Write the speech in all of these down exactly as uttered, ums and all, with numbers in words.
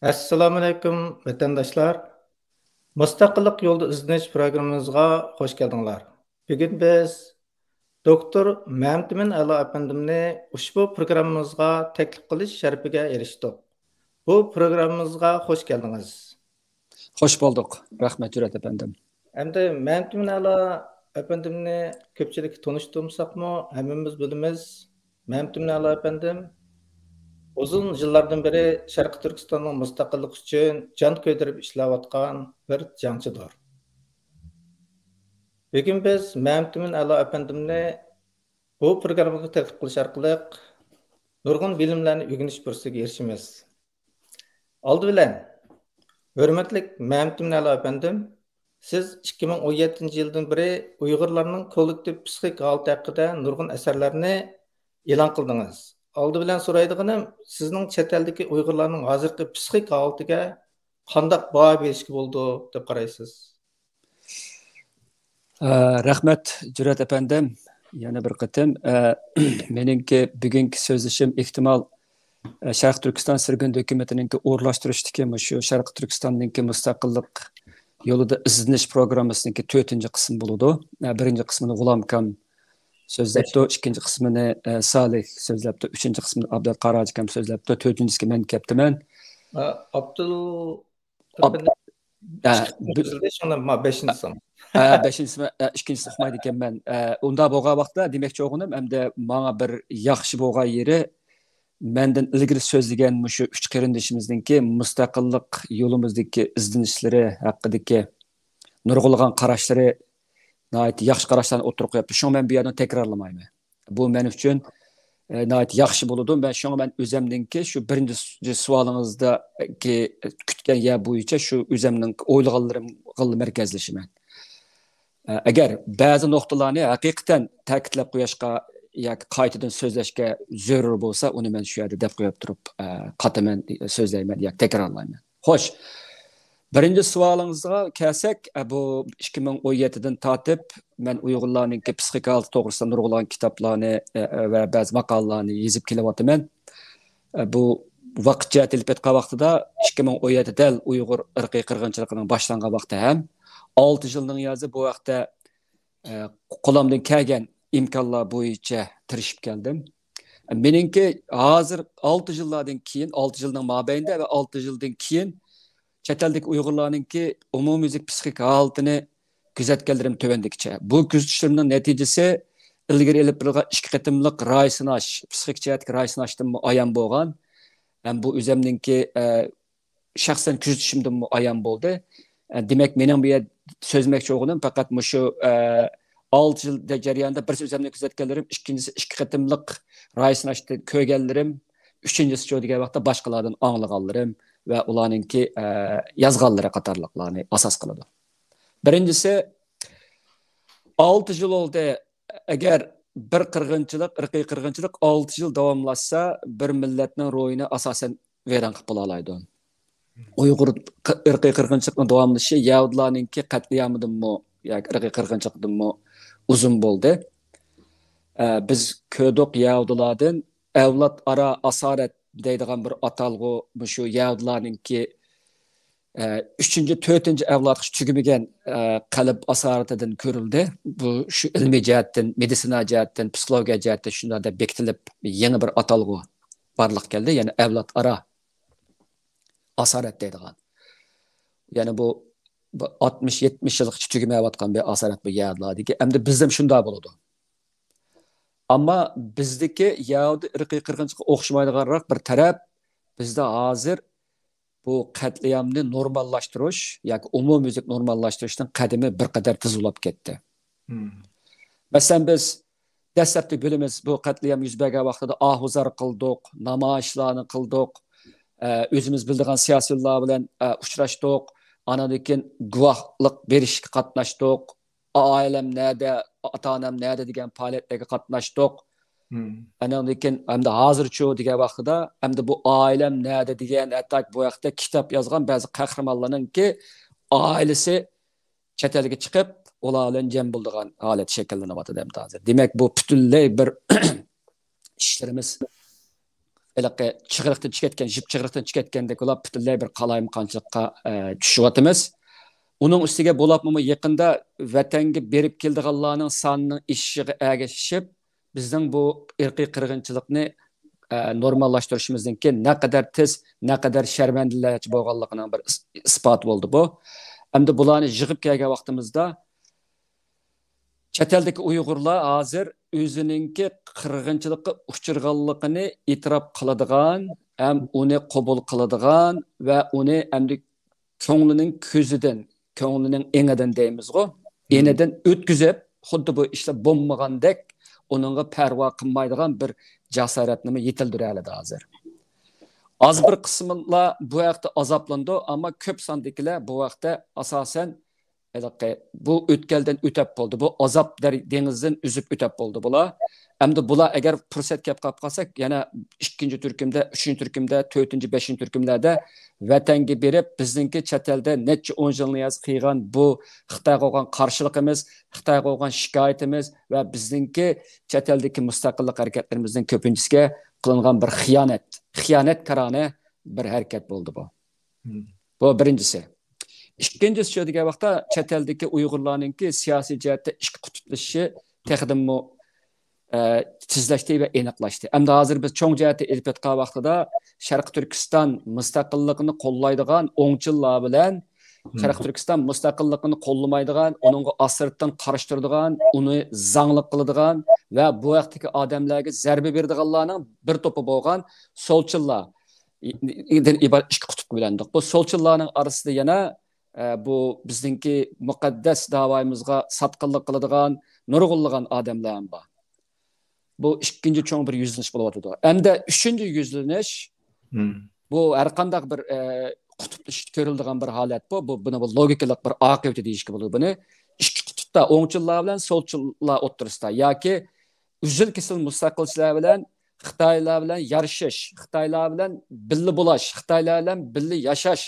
ئەسسالامۇئەلەيكۇم، ۋەتەنداشلار. مۇستەقىللىق يولىدا ئىزدىنىش پروگراممىمىزغا خوش كەلدىڭلار. بۈگۈن بىز دوكتور مەمتىمىن ئەلا ئەپەندىمنى ئۇشبۇ پروگراممىمىزغا تەكلىپ قىلىش شەرىپىگە ئېرىشتۇق. بۇ پروگراممىمىزغا خوش كەلدىڭىز. خوش بولدۇق. رەھمەت، جۈرئەت ئەپەندىم. ئەمدى مەمتىمىن ئەلا ئەپەندىمنى كۆپچىلىككە تونۇشتۇرمىساقمۇ، ھەممىمىز بىلىمىز. مەمتىمىن ئەلا ئەپەندىم ئۇزۇن يىللاردىن بېرى شەرقىي تۈركىستاننىڭ مۇستەقىللىقى ئۈچۈن جان كۆيدۈرۈپ ئىشلەۋاتقان بىر جەڭچىدۇر. بۈگۈن بىز مەمتىمىن ئەلا ئەپەندىمنى بۇ پروگراممىغا تەكلىپ قىلىش ئارقىلىق نۇرغۇن بىلىملەرنى ئۆگىنىش پۇرسىتىگە ئېرىشىمىز. ئالدى بىلەن، ھۆرمەتلىك مەمتىمىن ئەلا ئەپەندىم، سىز ئىككى مىڭ ئون يەتتىنچى يىلدىن بېرى ئۇيغۇرلارنىڭ كوللېكتىپ پسىخىك ھالىتى ھەققىدە نۇرغۇن ئەسەرلەرنى ئېلان قىلدىڭىز. ئالدى بىلەن سورايدىغىنىم، سىزنىڭ چەت ئەلدىكى ئۇيغۇرلارنىڭ ھازىرقى پسىخىك ھالىتىگە قانداق باھا بېرىشكە بولىدۇ دەپ قارايسىز؟ ئە، رەھمەت، جۈرئەت ئەپەندىم. يەنە بىر قېتىم، ئە، مېنىڭكى بۈگۈنكى سۆزلىشىم ئېھتىمال، ئە، شەرقىي تۈركىستان سۈرگۈندە ھۆكۈمىتىنىڭكى ئورۇنلاشتۇرۇشتىكى مۇشۇ شەرقىي تۈركىستاننىڭكى مۇستەقىللىق يولىدا ئىزدىنىش پروگراممىسىنىڭكى تۆتىنچى قىسمى بولىدۇ. ئە، بىرىنچى قىسمىنى غۇلامكام سۆزلەپتۇ، ئىككىنچى قىسمىنى، ئە، سالىھ سۆزلەپتۇ، ئۈچىنچى قىسمىنى ئابدۇلقاھار ھاجىكام سۆزلەپتۇ، تۆتىنچىسىگە مەن كەپتىمەن. ئە، ئابدۇل ئاب- ئەپەندىم، ھە، ئىككى بۇ- ئۈزۈلدى، شۇڭا ما-، بەشىنچى سان. ھە، بەشىنچىسى، ھە، ئىككىنچىسى ئۇقمايدىكەنمەن. ئە، ئۇنداق بولغان ۋاقىتتا دېمەكچى بولغىنىم، ئەمدى ماڭا بىر ياخشى بولغان يېرى، مەندىن ئىلگىرى سۆزلىگەن مۇشۇ ئۈچ قېرىندىشىمىزنىڭكى مۇستەقىللىق يولىمىزدىكى ئىزدىنىشلىرى ھەققىدىكى نۇرغۇنلىغان قاراشلىرى، ناھايىتى ياخشى قاراشلارنى ئوتتۇرىغا قويۇپتۇ. شۇڭا مەن بۇ يەردىن تەكرارلىمايمەن. بۇ مەن ئۈچۈن، ئە، ناھايىتى ياخشى بولىدۇ. مەن شۇڭا مەن ئۆزەمنىڭكى شۇ بىرىنچى كۈتكەن يەر بويىچە شۇ ئۆزەمنىڭ ئويلىغانلىرىمغا مەركەزلىشىمەن. ئە، ئەگەر بەزى نۇقتىلارنى ھەقىقەتەن تەكىتلەپ قويۇشقا ياكى قايتىدىن سۆزلەشكە زۆرۈر بولسا، ئۇنى مەن شۇ يەردە دەپ قويۇپ تۇرۇپ، ئە، قاتىمەن سۆزلەيمەن ياكى تەكرارلايمەن. خوش، بىرىنچى سوئالىڭىزغا كەلسەك، ئە، بۇ ئىككى مىڭ ئون يەتتىدىن تارتىپ مەن ئۇيغۇرلارنىڭكى پسىخىكا ھالىتى توغرىسىدا نۇرغۇنلىغان كىتابلارنى، ئە، ۋە بەزى ماقالىلەرنى يېزىپ كېلىۋاتىمەن. ئە، بۇ ۋاقىت جەھەتتە ئېلىپ ئېيتقان ۋاقتىدا ئىككى مىڭ ئون يەتتە دەل ئۇيغۇر ئىرقىي قىرغىنچىلىقىنىڭ باشلانغان ۋاقتى ھەم ئالتە يىلنىڭ يازى بۇ ھەقتە، ئە، قولۇمدىن كەلگەن ئىمكانلار بويىچە تىرىشىپ كەلدىم. مېنىڭكى ھازىر ئالتە يىللاردىن كېيىن، ئالتە يىلنىڭ مابەينىدە ۋە ئالتە يىلدىن كېيىن چەت ئەلدىكى ئۇيغۇرلارنىڭكى ئومۇميۈزلۈك پسىخىك ھالىتىنى كۆزەتكەنلىرىم تۆۋەندىكىچە. بۇ كۆزىتىشلىرىمنىڭ نەتىجىسى ئىلگىرى ئېلىپ بېرىلغان ئىككى قېتىملىق راي سىناش، پسىخىك جەھەتتىكى راي سىناشتىنمۇ ئايان بولغان. ھەم بۇ ئۆزەمنىڭكى، ئە، شەخسەن كۆزىتىشىمدىنمۇ ئايان بولدى. ئە، دېمەك، مېنىڭ بۇ يەردە سۆزلىمەكچى بولغىنىم پەقەت مۇشۇ، ئە، ئالتە يىل جەريانىدا بىرسى ئۆزەمنى كۆزەتكەنلىرىم، ئىككىنچىسى ئىككى قېتىملىق راي سىناشتا كۆرگەنلىرىم، ئۈچىنچىسىچۇ دېگەن ۋاقىتتا باشقىلاردىن ئاڭلىغانلىرىم ۋە ئۇلارنىڭكى، ئە، يازغانلىرى قاتارلىقلارنى ئاساس قىلىدۇ. بىرىنچىسى، ئالتە يىل بولدى. ئەگەر بىر قىرغىنچىلىق، ئىرقىي قىرغىنچىلىق ئالتە يىل داۋاملاشسا، بىر مىللەتنىڭ روھىنى ئاساسەن ۋەيران قىلىپ بولالايدۇ. ئۇيغۇر ق-، ئىرقىي قىرغىنچىلىقنىڭ داۋاملىشىشى يەھۇدىيلارنىڭكى قەتلىئامىدىنمۇ ياكى ئىرقىي قىرغىنچىلىقىدىنمۇ ئۇزۇن بولدى. ئە، بىز كۆردۇق يەھۇدىيلاردىن ئەۋلاد ئارا ئاسارەت دەيدىغان بىر ئاتالغۇ مۇشۇ يەھۇدىيلارنىڭكى، ئە، ئۈچىنچى، تۆتىنچى ئەۋلادقىچە تۈگىمىگەن، ئە، قەلب ئاسارىتىدىن كۆرۈلدى. بۇ شۇ ئىلمىي جەھەتتىن، مېدىتسىنا جەھەتتىن، پسىخولوگىيە جەھەتتىن شۇنداق دەپ بېكىتىلىپ يېڭى بىر ئاتالغۇ بارلىققا كەلدى. يەنى ئەۋلاد ئارا ئاسارەت دەيدىغان. يەنى بۇ، بۇ ئاتمىش، يەتمىش يىلغىچە تۈگىمەيۋاتقان بىر ئاسارەت بۇ يەھۇدىيلاردىكى. ئەمدى بىزدىمۇ شۇنداق بولىدۇ. ئەمما بىزدىكى يەھۇدىي ئىرقىي قىرغىنچىلىققا ئوخشىمايدىغانراق بىر تەرەپ، بىزدە ھازىر بۇ قەتلىئامنى نورماللاشتۇرۇش ياكى ئومۇميۈزلۈك نورماللاشتۇرۇشنىڭ قەدىمى بىر قەدەر تېز بولاپ كەتتى. مەسىلەن، بىز دەسلەپتە بىلىمىز، بۇ قەتلىئام يۈز بەرگەن ۋاقتىدا ئاھۇزار قىلدۇق، نامايىشلارنى قىلدۇق، ئە، ئۆزىمىز بىلىدىغان سىياسىيونلار بىلەن، ئە، ئۇچراشتۇق، ئانىڭدىن كېيىن گۇۋاھلىق بېرىشكە قاتناشتۇق، ئائىلەم نەدە، ئاتا-ئانام نەدە دېگەن پائالىيەتلەرگە قاتناشتۇق. ئانىڭدىن كېيىن ئەمدى ھازىرچۇ دېگەن ۋاقتىدا، ئەمدى بۇ ئائىلەم نەدە دېگەن، ھەتتا بۇ ھەقتە كىتاب يازغان بەزى قەھرىمانلارنىڭكى ئائىلىسى چەت ئەلگە چىقىپ، ئۇلار بىلەن جەم بولىدىغان ھالەت شەكىللىنىۋاتىدۇ ئەمدى ھازىر. دېمەك، بۇ پۈتۈنلەي بىر ئىشلىرىمىز ھېلىقى چىغرىقتىن چىقىۋەتكەن، جىپ چىغرىقتىن چىقىۋەتكەندەك بولۇپ، پۈتۈنلەي بىر قالايمىقانچىلىققا، ئە، چۈشۈۋاتىمىز. ئۇنىڭ ئۈستىگە بولۇپمۇ يېقىندا ۋەتەنگە بېرىپ كېلىدىغانلارنىڭ سانىنىڭ ئېشىشىغا ئەگىشىپ، بىزنىڭ بۇ ئىرقىي قىرغىنچىلىقنى، ئە، نورماللاشتۇرۇشىمىزنىڭكى نەقەدەر تېز، نەقەدەر شەرمەندىلەرچە بولغانلىقىنىڭ بىر ئىس-، ئىسپاتى بولدى بۇ. ئەمدى بۇلارنى يىغىپ كەلگەن ۋاقتىمىزدا، چەت ئەلدىكى ئۇيغۇرلار ھازىر ئۆزىنىڭكى قىرغىنچىلىققا ئۇچرىغانلىقىنى ئېتىراپ قىلىدىغان ھەم ئۇنى قوبۇل قىلىدىغان ۋە ئۇنى ئەمدى كۆڭلىنىڭ كۆزىدىن، كۆڭلىنىڭ ئېڭىدىن دەيمىزغۇ، ئېنىدىن ئۆتكۈزۈپ، خۇددى بۇ ئىشلار بولمىغاندەك، ئۇنىڭغا پەرۋا قىلمايدىغان بىر جاسارەتنىمۇ يېتىلدۈرەلىدى ھازىر. ئاز بىر قىسىملار بۇ ھەقتە ئازابلىنىدۇ، ئەمما كۆپ ساندىكىلەر بۇ ھەقتە ئاساسەن ھېلىقى بۇ ئۆتكەلدىن ئۆتەپ بولدى، بۇ ئازاب دەر-، دېڭىزدىن ئۈزۈپ ئۆتەپ بولدى بۇلار. ئەمدى بۇلار ئەگەر پۇرسەت كەپ قاپ قالسا، يەنە ئىككىنچى تۈركۈمدە، ئۈچىنچى تۈركۈمدە، تۆتىنچى، بەشىنچى تۈركۈملەردە ۋەتەنگە بېرىپ، بىزنىڭكى چەت ئەلدە نەچچە ئون يىلنى ياز قىلغان بۇ خىتايغا بولغان قارشىلىقىمىز، خىتايغا بولغان شىكايىتىمىز ۋە بىزنىڭكى چەت ئەلدىكى مۇستەقىللىق ھەرىكەتلىرىمىزنىڭ كۆپىنچىسىگە قىلىنغان بىر خىيانەت، خىيانەتكارانە بىر ھەرىكەت بولدى بۇ. بۇ بىرىنچىسى. ئىككىنچىسى شۇ دېگەن ۋاقىتتا چەت ئەلدىكى ئۇيغۇرلارنىڭكى سىياسىي جەھەتتە ئىككى قۇتۇپلىشىشى تېخىدىنمۇ، ئە، تېزلەشتى ۋە ئېنىقلاشتى. ئەمدى ھازىر بىز چوڭ جەھەتتە ئېلىپ ئېيتقان ۋاقتىدا شەرقىي تۈركىستان مۇستەقىللىقىنى قوللايدىغان ئوڭچىللار بىلەن شەرقىي تۈركىستان مۇستەقىللىقىنى قوللىمايدىغان، ئۇنىڭغا ئاستىرتتىن قارشى تۇرىدىغان، ئۇنى زاڭلىق قىلىدىغان ۋە بۇ ھەقتىكى ئادەملەرگە زەربە بېرىدىغانلارنىڭ بىر توپى بولغان سولچىللار دىن ئىبارەت ئىككى قۇتۇپقا بۆلەندۇق. بۇ سولچىللارنىڭ ئارىسىدا يەنە، ئە، بۇ بىزنىڭكى مۇقەددەس داۋايىمىزغا ساتقىنلىق قىلىدىغان نۇرغۇنلىغان ئادەملەر ھەم بار. بۇ ئىككىنچى چوڭ بىر يۈزلىنىش بولۇۋاتىدۇ. ئەمدى ئۈچىنچى يۈزلىنىش، بۇ ھەر قانداق بىر، ئە، قۇتۇپلىشىش كۆرۈلىدىغان بىر ھالەت بۇ. بۇ، بۇنى بۇ لوگىكىلىق بىر ئاقىۋىتى دېيىشكە بولىدۇ بۇنى. ئىككى قۇتۇپتا ئوڭچىللار بىلەن سولچىللار ئوتتۇرىسىدا ياكى ئۈزۈل-كېسىل مۇستەقىلچىلار بىلەن خىتايلار بىلەن يارىشىش، خىتايلار بىلەن بىللە بولاش، خىتايلار بىلەن بىللە ياشاش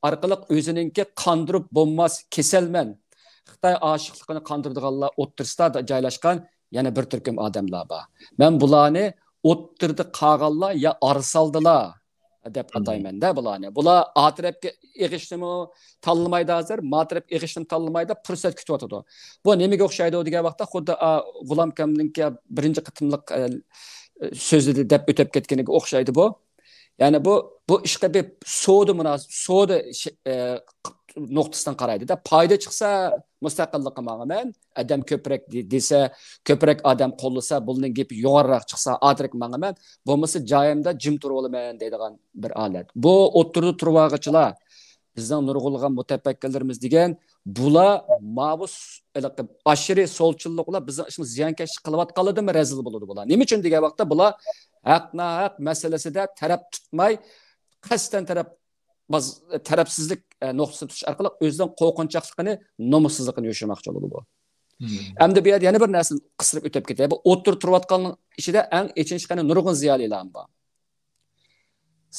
ئارقىلىق ئۆزىنىڭكى قاندۇرۇپ بولماس كېسەلمەن، خىتاي ئاشىقلىقىنى قاندۇرىدىغانلار ئوتتۇرىسىدا جايلاشقان يەنە بىر تۈركۈم ئادەملەر بار. مەن بۇلارنى ئوتتۇرىدا قالغانلار يا ئارىسالدىلار دەپ ئاتايمەن-دە بۇلارنى. بۇلار ئا تەرەپكە ئېغىشنىمۇ تاللىمايدۇ ھازىر، ما تەرەپكە ئېغىشنىمۇ تاللىمايدۇ، پۇرسەت كۈتۈۋاتىدۇ. بۇ نېمىگە ئوخشايدۇ دېگەن ۋاقىتتا، خۇددى، ئا، غۇلامكامنىڭكى بىرىنچى قېتىملىق، ئە، سۆزىدە دەپ ئۆتۈپ كەتكىنىگە ئوخشايدۇ بۇ. يەنى بۇ، بۇ ئىشقا بىر سودا مۇناس-، سودا شە-، ئە، نۇقتىسىدىن قارايدۇ-دە. پايدا چىقسا مۇستەقىللىققا ماڭىمەن، ئادەم كۆپرەك دې-، دېسە، كۆپرەك ئادەم قوللىسا، بۇنىڭ گېپى يوغانراق چىقسا، ئا تەرەپكە ماڭىمەن، بولمىسا جايىمدا جىم تۇرۇۋالىمەن دەيدىغان بىر ھالەت. بۇ ئوتتۇرىدا تۇرۇۋالغۇچىلار، بىزنىڭ نۇرغۇنلىغان مۇتەپەككۇرلىرىمىز دېگەن، بۇلار ماۋۇ س-، ھېلىقى ئاشىرى سولچىللىقلار بىزنىڭ ئىشىمىز زىيانكەشلىك قىلىۋاتقانلىرىدىنمۇ رەزىل بولىدۇ بۇلار. نېمە ئۈچۈن دېگەن ۋاقىتتا، بۇلار ھەق-ناھەق مەسىلىسىدە تەرەپ تۇتماي، قەستەن تەرەپ باز-، تەرەپسىزلىك، ئە، نۇقتىسىدا تۇتۇش ئارقىلىق ئۆزىنىڭ قورقۇنچاقلىقىنى، نومۇسسىزلىقىنى يوشۇرماقچى بولىدۇ بۇ. ئەمدى بۇ يەردە يەنە بىر نەرسىنى قىستۇرۇپ ئۆتۈپ كېتەي. بۇ ئوتتۇرىدا تۇرۇۋاتقاننىڭ ئىچىدە ئەڭ ئېچىنىشقا نۇرغۇن زىيالىيلار بار.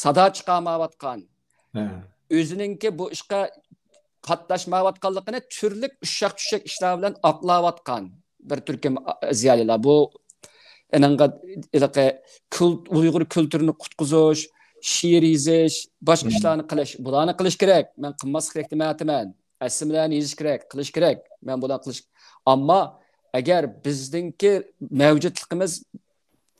سادا چىقارمايۋاتقان، ئۆزىنىڭكى بۇ ئىشقا قاتناشمايۋاتقانلىقىنى تۈرلۈك ئۇششاق-چۈششەك ئىشلار بىلەن ئاقلاۋاتقان بىر تۈركۈم، ئا، زىيالىيلار. بۇ ئېنىڭغا ھېلىقى كۈل-، ئۇيغۇر كۈلتۈرىنى قۇتقۇزۇش، شېئىر يېزىش، باشقا ئىشلارنى قىلىش، بۇلارنى قىلىش كېرەك. مەن قىلماسلىق كېرەك دېمەيتتىمەن. ئەسلىمىلەرنى يېزىش كېرەك، قىلىش كېرەك. مەن بۇلارنى قىلىش، ئەمما ئەگەر بىزنىڭكى مەۋجۇتلۇقىمىز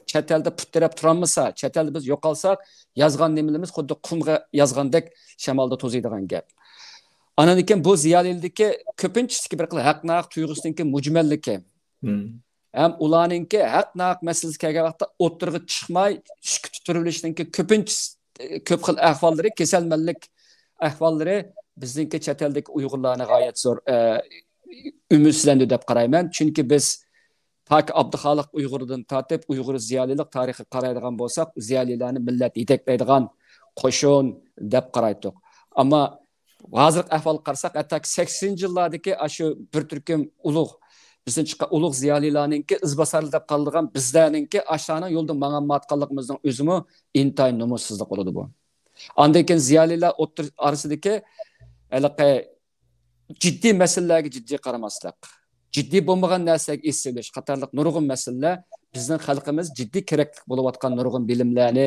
چەت ئەلدە پۇت تىرەپ تۇرالمىسا، چەت ئەلدە بىز يوقالساق، يازغان نېمىلىرىمىز خۇددى قۇمغا يازغاندەك شامالدا توزۇيدىغان گەپ. ئانان كېيىن بۇ زىيالىيلىكى كۆپىنچىسىدىكى بىر خىل ھەق-ناھەق تۇيغۇسىنىڭكى مۈجمەللىكى. ھەم ئۇلارنىڭكى ھەق-ناھەق مەسىلىسى كەلگەن ۋاقىتتا ئوتتۇرىغا چىقماي، سۈكۈتتە تۇرۇۋېلىشنىڭكى كۆپىنچىسى، كۆپ خىل ئەھۋاللىرى، كېسەلمەنلىك ئەھۋاللىرى بىزنىڭكى چەت ئەلدىكى ئۇيغۇرلارنى غايەت زور، ئە، ئۈمىدسىزلەندۈردى دەپ قارايمەن. چۈنكى بىز تاكى ئابدۇخالىق ئۇيغۇردىن تارتىپ ئۇيغۇر زىيالىيلىق تارىخىغا قارايدىغان بولساق، زىيالىيلارنى مىللەت يېتەكلەيدىغان قوشۇن دەپ قارايتتۇق. ئەمما ھازىرقى ئەھۋالغا قارىساق، ھەتتاكى سەكسىنىنچى يىللاردىكى ئاشۇ بىر تۈركۈم ئۇلۇغ، بىزدىن چىققان ئۇلۇغ زىيالىيلارنىڭكى ئىزباسارى دەپ قالىدىغان بىزلەرنىڭكى ئاشۇلارنىڭ يولىدا ماڭالمايۋاتقانلىقىمىزنىڭ ئۆزىمۇ ئىنتايىن نومۇسسىزلىق بولىدۇ بۇ. ئاندىن كېيىن زىيالىيلار ئوتتۇرا ئارىسىدىكى ھېلىقى جىددىي مەسىلىلەرگە جىددىي قارىماسلىق. جىددىي بولمىغان نەرسىلەرگە ئېسىلىش قاتارلىق نۇرغۇن مەسىلىلەر بىزنىڭ خەلقىمىز جىددىي كېرەكلىك بولۇۋاتقان نۇرغۇن بىلىملەرنى،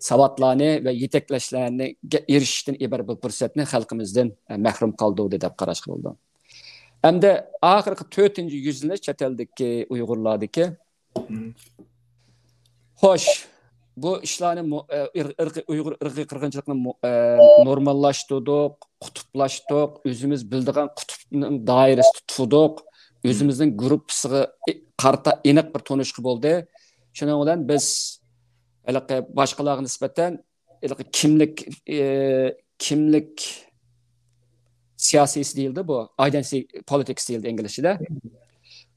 ساۋاتلارنى ۋە يېتەكلەشلەرگە ئېرىشىشتىن ئىبارەت بۇ پۇرسەتنى خەلقىمىزدىن، ئە، مەھرۇم قالدۇردى دەپ قاراشقا بولىدۇ. ئەمدى ئاخىرقى تۆتىنچى يۈزلىنىش چەت ئەلدىكى ئۇيغۇرلاردىكى. خوش، بۇ ئىشلارنى مۇ-، ئە، ئىر-، ئىرقىي، ئۇيغۇر ئىرقىي قىرغىنچىلىقىنى مۇ-، ئە، نورماللاشتۇردۇق، قۇتۇپلاشتۇق، ئۆزىمىز بىلىدىغان قۇتۇپنىڭ دائىرىسىدە تۇتۇق، ئۆزىمىزنىڭ گۇرۇپپىسىغا ئى-، قارىتا ئېنىق بىر تونۇشقا بولدى. شۇنىڭ بىلەن بىز ھېلىقى باشقىلارغا نىسبەتەن ھېلىقى كىملىك، ئى، كىملىك سىياسىيسى دېيىلدى بۇ، ئايدېنتىتى پولىتىكس دېيىلدى ئىنگلىزچىدە.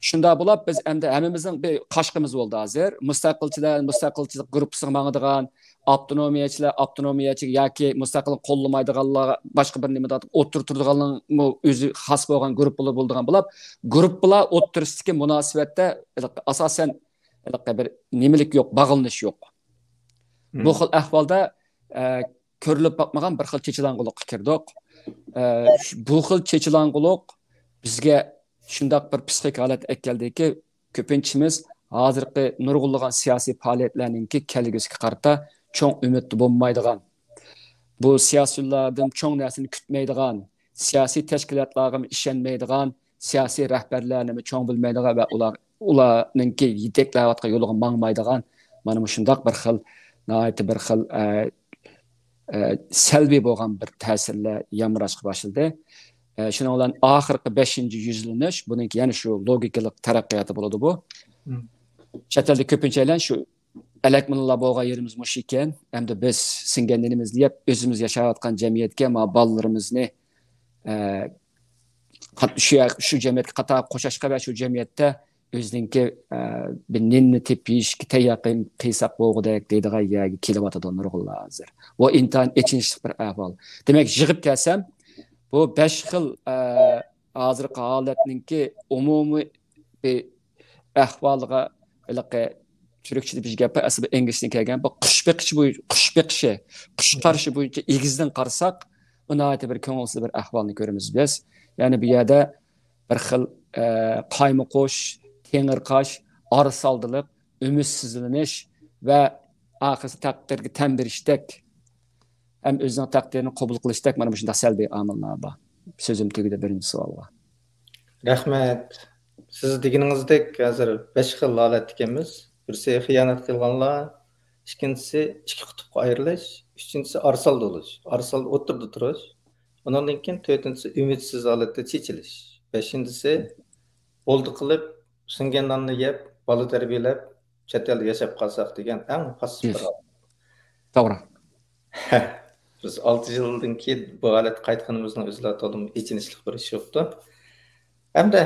شۇنداق بولۇپ، بىز ئەمدى ھەممىمىزنىڭ بىر قاشقىمىز بولدى ھازىر. مۇستەقىلچىلەر، مۇستەقىلچىلىق گۇرۇپپىسىغا ماڭىدىغان، ئاپتونومىيەچىلەر، ئاپتونومىيەچى ياكى مۇستەقىللىق قوللىمايدىغانلار، باشقا بىر نېمىدا ئوتتۇرا تۇرىدىغانلارنىڭمۇ ئۆزى خاس بولغان گۇرۇپپىلار بولىدىغان بولۇپ، گۇرۇپپىلار ئوتتۇرىسىدىكى مۇناسىۋەتتە ئاساسەن بىر نېمىلىك يوق، باغلىنىش يوق. بۇ خىل ئەھۋالدا، ئە، كۆرۈلۈپ باقمىغان بىر خىل چېچىلاڭغۇلۇققا كىردۇق. ئە، ش-، بۇ خىل چېچىلاڭغۇلۇق بىزگە شۇنداق بىر پسىخىك ھالەت ئەكەلدىكى، كۆپىنچىمىز ھازىرقى نۇرغۇنلىغان سىياسىي پائالىيەتلەرنىڭكى كەلگۈسىگە قارىتا چوڭ ئۈمىدتە بولمايدىغان، بۇ سىياسىيونلاردىن چوڭ نەرسىنى كۈتمەيدىغان، سىياسىي تەشكىلاتلارغىمۇ ئىشەنمەيدىغان، سىياسىي رەھبەرلەرنىمۇ چوڭ بىلمەيدىغان ۋە ئۇلار، ئۇلارنىڭكى يېتەكلەۋاتقان يولىغا ماڭمايدىغان، مانا مۇشۇنداق بىر خىل، ناھايىتى بىر خىل، ئە، ئە، سەلبىي بولغان بىر تەسىرلەر يامراشقا باشلىدى. ئە، شۇنىڭ بىلەن ئاخىرقى بەشىنچى يۈزلىنىش، بۇنىڭكى يەنە شۇ لوگىكىلىق تەرەققىياتى بولىدۇ بۇ. چەت ئەلدە كۆپىنچە ئەيلەن شۇ ئەلەكمىللا بولغان يېرىمىز مۇشۇ ئىكەن. ئەمدى بىز سىڭگەن نېنىمىزنى يەپ، ئۆزىمىز ياشاۋاتقان جەمئىيەتكە، ما بالىلىرىمىزنى، ئە، قات-، شۇ يەر-، شۇ جەمئىيەتكە قاتار قوشاشقا ۋە شۇ جەمئىيەتتە ئۆزىنىڭكى، ئە، بىر نېنىنى تېپىپ يېيىشكە تەييار قىل-، قىلساق بولغۇدەك دەيدىغان يەرگە كېلىۋاتىدۇ نۇرغۇنلار ھازىر. بۇ ئىنتايىن ئېچىنىشلىق بىر ئەھۋال. دېمەك، يىغىپ كەلسەم، بۇ بەش خىل، ئە، ھازىرقى ھالەتنىڭكى ئومۇمىي بىر ئەھۋالىغا، ھېلىقى تۈركچىدە بىر گەپ بار، ئەسلى بۇ ئىنگلىزچىدىن كەلگەن، بۇ قۇش بېقىشى بوي-، قۇش بېقىشى، قۇش قارىشى بويىچە ئېگىزدىن قارىساق، بۇ ناھايىتى بىر كۆڭۈلسىز بىر ئەھۋالنى كۆرىمىز بىز. يەنى بۇ يەردە بىر خىل، ئە، قايمۇقۇش، تېڭىرقاش، ئارىسالدىلىق، ئۈمىدسىزلىنىش ۋە ئاخىرسى تەقدىرگە تەن بېرىشتەك ھەم ئۆزىنىڭ تەقدىرىنى قوبۇل قىلىشتەك مانا مۇشۇنداق سەلبىي ئامىللار بار. سۆزۈم تۈگىدى بىرىنچى سوئالغا. رەھمەت. سىز دېگىنىڭىزدەك ھازىر بەش خىل ھالەتتە ئىكەنمىز. بىرسى خىيانەت قىلغانلار، ئىككىنچىسى ئىككى قۇتۇپقا ئايرىلىش، ئۈچىنچىسى ئارىسالدە بولۇش، ئارىسالدە ئوتتۇرىدا تۇرۇش. ئۇنىڭدىن كېيىن تۆتىنچىسى ئۈمىدسىز ھالەتتە چېچىلىش. بەشىنچىسى بولدى قىلىپ، سىڭگەن ناننى يەپ، بالا تەربىيەلەپ، چەت ئەلدە ياشاپ قالساق دېگەن ئەڭ پاسسىپ بىر ھالەت. توغرا. بىز ئالتە يىلدىن كېيىن بۇ ھالەتكە قايتقىنىمىزنىڭ ئۆزىلا تولىمۇ ئېچىنىشلىق بىر ئىش بوپتۇ. ھەمدە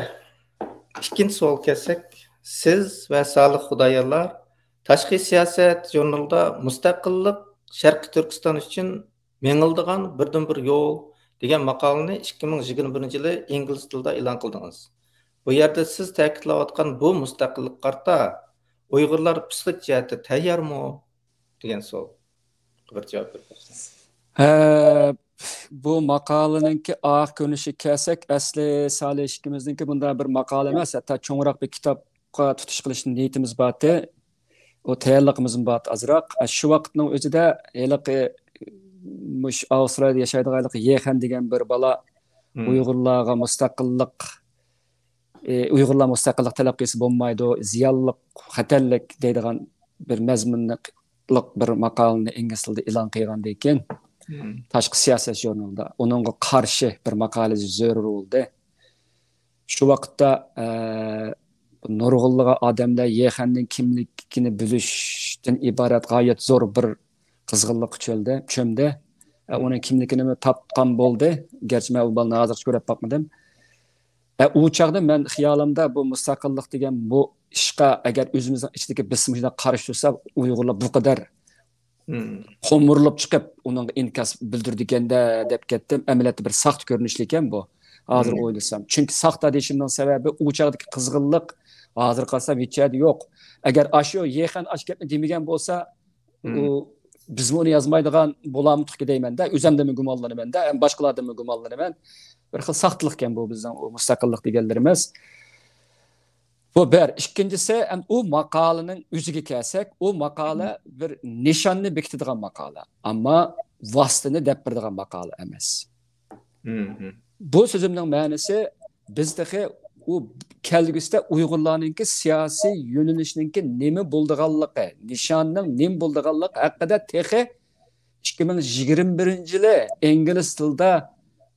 ئىككىنچى سوئالغا كەلسەك، سىز ۋە سالىھ خۇدايارلار تاشقى سىياسەت ژۇرنىلىدا مۇستەقىللىق شەرقىي تۈركىستان ئۈچۈن مېڭىلىدىغان بىردىنبىر يول دېگەن ماقالىنى ئىككى مىڭ يىگىرمە بىرىنچى يىلى ئىنگلىز تىلىدا ئېلان قىلدىڭىز. بۇ يەردە سىز تەكىتلەۋاتقان بۇ مۇستەقىللىققا قارىتا ئۇيغۇرلار پسىخىك جەھەتتە تەييارمۇ؟ دېگەن سوئال. بىر جاۋاب بېرىپ بەرسەڭىز. ھە، بۇ ماقالىنىڭكى ئاخىر كۆرۈنۈشىگە كەلسەك، ئەسلى سالىھ ئىككىمىزنىڭكى بۇنداق بىر ماقالە ئەمەس، ھەتتا چوڭراق بىر كىتابقا تۇتۇش قىلىشنىڭ نىيىتىمىز بارتى. ئۇ تەييارلىقىمىزمۇ بارتى ئازراق. شۇ ۋاقىتنىڭ ئۆزىدە ھېلىقى مۇشۇ ئاۋسترالىيەدە ياشايدىغان ھېلىقى يېخەن دېگەن بىر بالا ئۇيغۇرلارغا مۇستەقىللىق، ئۇيغۇرلار مۇستەقىللىق تەلەپ قىلسا بولمايدۇ، زىيانلىق، خەتەرلىك دەيدىغان بىر مەزمۇنلۇق بىر ماقالىنى ئىنگلىز تىلىدا ئېلان قىلغاندىن كېيىن، تاشقى سىياسەت ژۇرنىلىدا ئۇنىڭغا قارشى بىر ماقالە زۆرۈر بولدى. شۇ ۋاقىتتا، ئە، نۇرغۇنلىغان ئادەملەر يېخەننىڭ كىملىكىنى بىلىشتىن ئىبارەت غايەت زور بىر قىزغىنلىققا چۆلدى، چۆمدى. ئە، ئۇنىڭ كىملىكىنىمۇ تاپقان بولدى. گەرچە مەن ئۇ بالىنى ھازىرغىچە كۆرۈپ باقمىدىم. ئە، ئۇ چاغدا مەن خىيالىمدا بۇ مۇستەقىللىق دېگەن بۇ ئىشقا ئەگەر ئۆزىمىزنىڭ ئىچىدىكى بېسىم شۇنداق قارشى تۇرسا، ئۇيغۇرلار بۇ قەدەر قومۇرۇلۇپ چىقىپ، ئۇنىڭغا ئىنكاس بىلدۈرىدىكەندە دەپ كەتتىم. ئەمەلىيەتتە بىر ساختا كۆرۈنۈشلىكەن بۇ. ھازىر ئويلىسام. چۈنكى ساختا دېيىشىمنىڭ سەۋەبى ئۇ چاغدىكى قىزغىنلىق ھازىر قارىسام ھېچ يەردە يوق. ئەگەر ئاشۇ يېخەن ئاشۇ گەپنى دېمىگەن بولسا، ئۇ، بىزمۇ ئۇنى يازمايدىغان بولامتۇقكى دەيمەن-دە، ئۆزۈمدىنمۇ گۇمانلىنىمەن-دە، ھەم باشقىلاردىنمۇ گۇمانلىنىمەن. بىر خىل ساختىلىقكەن بۇ بىزنىڭ ئۇ مۇستەقىللىق دېگەنلىرىمىز. بۇ بىر. ئىككىنچىسى، ئەم، ئۇ ماقالىنىڭ ئۆزىگە كەلسەك، ئۇ ماقالە بىر نىشاننى بېكىتىدىغان ماقالە، ئەمما ۋاسىتىنى دەپ بېرىدىغان ماقالە ئەمەس. بۇ سۆزۈمنىڭ مەنىسى، بىز تېخى ئۇ كەلگۈسىدە ئۇيغۇرلارنىڭكى سىياسىي يۆنىلىشنىڭكى نېمە بولىدىغانلىقى، نىشاننىڭ نېمە بولىدىغانلىقى ھەققىدە تېخى ئىككى مىڭ يىگىرمە بىرىنچى يىلى ئىنگلىز تىلىدا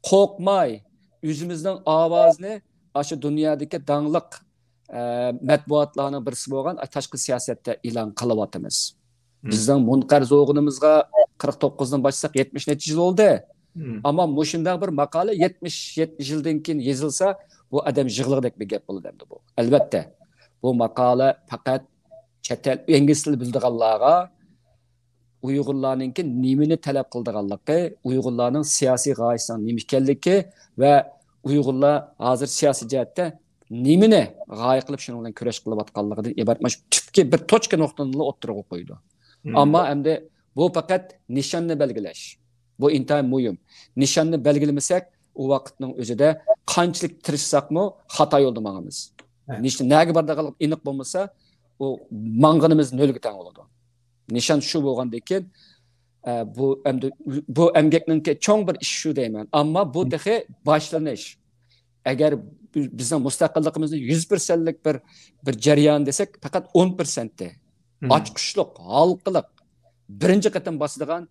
قورقماي ئۆزىمىزنىڭ ئاۋازىنى ئاشۇ دۇنيادىكى داڭلىق، ئە، مەتبۇئاتلارنىڭ بىرسى بولغان تاشقى سىياسەتتە ئېلان قىلىۋاتىمىز. بىزنىڭ مۇنقەرز بولغىنىمىزغا قىرىق توققۇزدىن باشلىساق يەتمىش نەچچە يىل بولدى. ئەمما مۇشۇنداق بىر ماقالە يەتمىش، يەتمىش يىلدىن كېيىن يېزىلسا، بۇ ئادەم يىغلىغۇدەك بىر گەپ بولىدۇ ئەمدى بۇ. ئەلۋەتتە، بۇ ماقالە پەقەت چەت ئەل، ئىنگلىز تىلى بىلىدىغانلارغا، ئۇيغۇرلارنىڭكى نېمىنى تەلەپ قىلىدىغانلىقى، ئۇيغۇرلارنىڭ سىياسىي غايىسىنىڭ نېمە ئىكەنلىكى ۋە ئۇيغۇرلار ھازىر سىياسىي جەھەتتە نېمىنى غايە قىلىپ شۇنىڭ بىلەن كۈرەش قىلىۋاتقانلىقىدىن ئىبارەت مانا شۇ تۈپكى بىر توچكا نۇقتىنىلا ئوتتۇرىغا قويىدۇ. ئەمما ئەمدى بۇ پەقەت نىشاننى بەلگىلەش. بۇ ئىنتايىن مۇھىم. نىشاننى بەلگىلىمىسەك، ئۇ ۋاقىتنىڭ ئۆزىدە قانچىلىك تىرىشساقمۇ خاتا يولدا ماڭىمىز. نىشان نەگە بارىدىغانلىقى ئېنىق بولمىسا، ئۇ ماڭغىنىمىز نۆلگە تەڭ بولىدۇ. نىشان شۇ بولغاندىن كېيىن، ئە، بۇ ئەمدى، بۇ ئەمگەكنىڭكى چوڭ بىر ئىشى شۇ دەيمەن. ئەمما بۇ تېخى باشلىنىش. ئەگەر بىزنىڭ مۇستەقىللىقىمىزنى يۈز پىرسەنتلىك بىر، بىر جەريان دېسەك، پەقەت ئون پىرسەنتى. ئاچقۇچلۇق، ھالقىلىق، بىرىنچى قېتىم باسىدىغان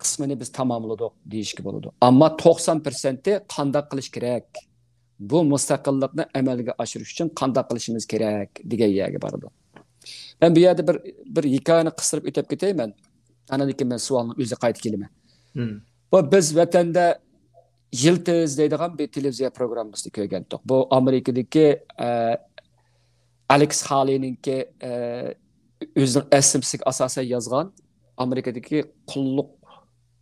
قىسمىنى بىز تاماملىدۇق دېيىشكە بولىدۇ. ئەمما توقسان پىرسەنتى قانداق قىلىش كېرەك؟ بۇ مۇستەقىللىقنى ئەمەلگە ئاشۇرۇش ئۈچۈن قانداق قىلىشىمىز كېرەك دېگەن يەرگە بارىدۇ. مەن بۇ يەردە بىر، بىر ھېكايىنى قىستۇرۇپ ئۆتۈپ كېتەي مەن. ئاندىن كېيىن مەن سوئالنىڭ ئۆزىگە قايتىپ كېلىمەن. بۇ بىز ۋەتەندە يىلتىز دەيدىغان بىر تېلېۋىزىيە پروگراممىسىنى كۆرگەنتۇق. بۇ ئامېرىكىدىكى، ئە، ئالېكس خالىنىڭكى، ئە، ئۆزىنىڭ ئەسلىمىسىگە ئاساسەن يازغان ئامېرىكىدىكى قۇللۇق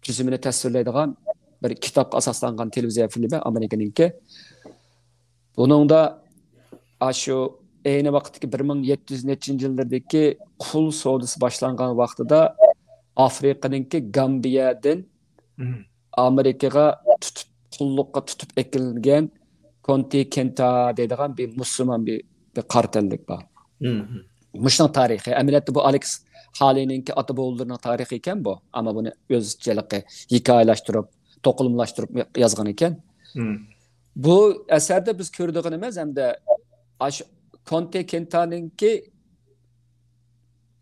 تۈزۈمىنى تەسۋىرلەيدىغان بىر كىتابقا ئاساسلانغان تېلېۋىزىيە فىلىمى ئامېرىكىنىڭكى. بۇنىڭدا ئاشۇ ئەينى ۋاقىتتىكى بىر مىڭ يەتتە يۈز نەچچىنچى يىللىرىدىكى قۇل سودىسى باشلانغان ۋاقتىدا ئافرىقىنىڭكى گامبىيەدىن ئامېرىكىغا تۇتۇپ، قۇللۇققا تۇتۇپ ئەكېلىنگەن كونتى كېنتا دەيدىغان بىر مۇسۇلمان بىر، بىر قارا تەنلىك بار. مۇشۇنىڭ تارىخى. ئەمەلىيەتتە بۇ ئالېكس خالىنىڭكى ئاتا بوۋىلىرىنىڭ تارىخى ئىكەن بۇ. ئەمما بۇنى ئۆزىچە ھېلىقى ھېكايىلەشتۈرۈپ، توقۇلمىلاشتۇرۇپ يازغان ئىكەن. بۇ ئەسەردە بىز كۆرىدىغىنىمىز ھەمدە ئاشۇ كونتى كېنتانىڭكى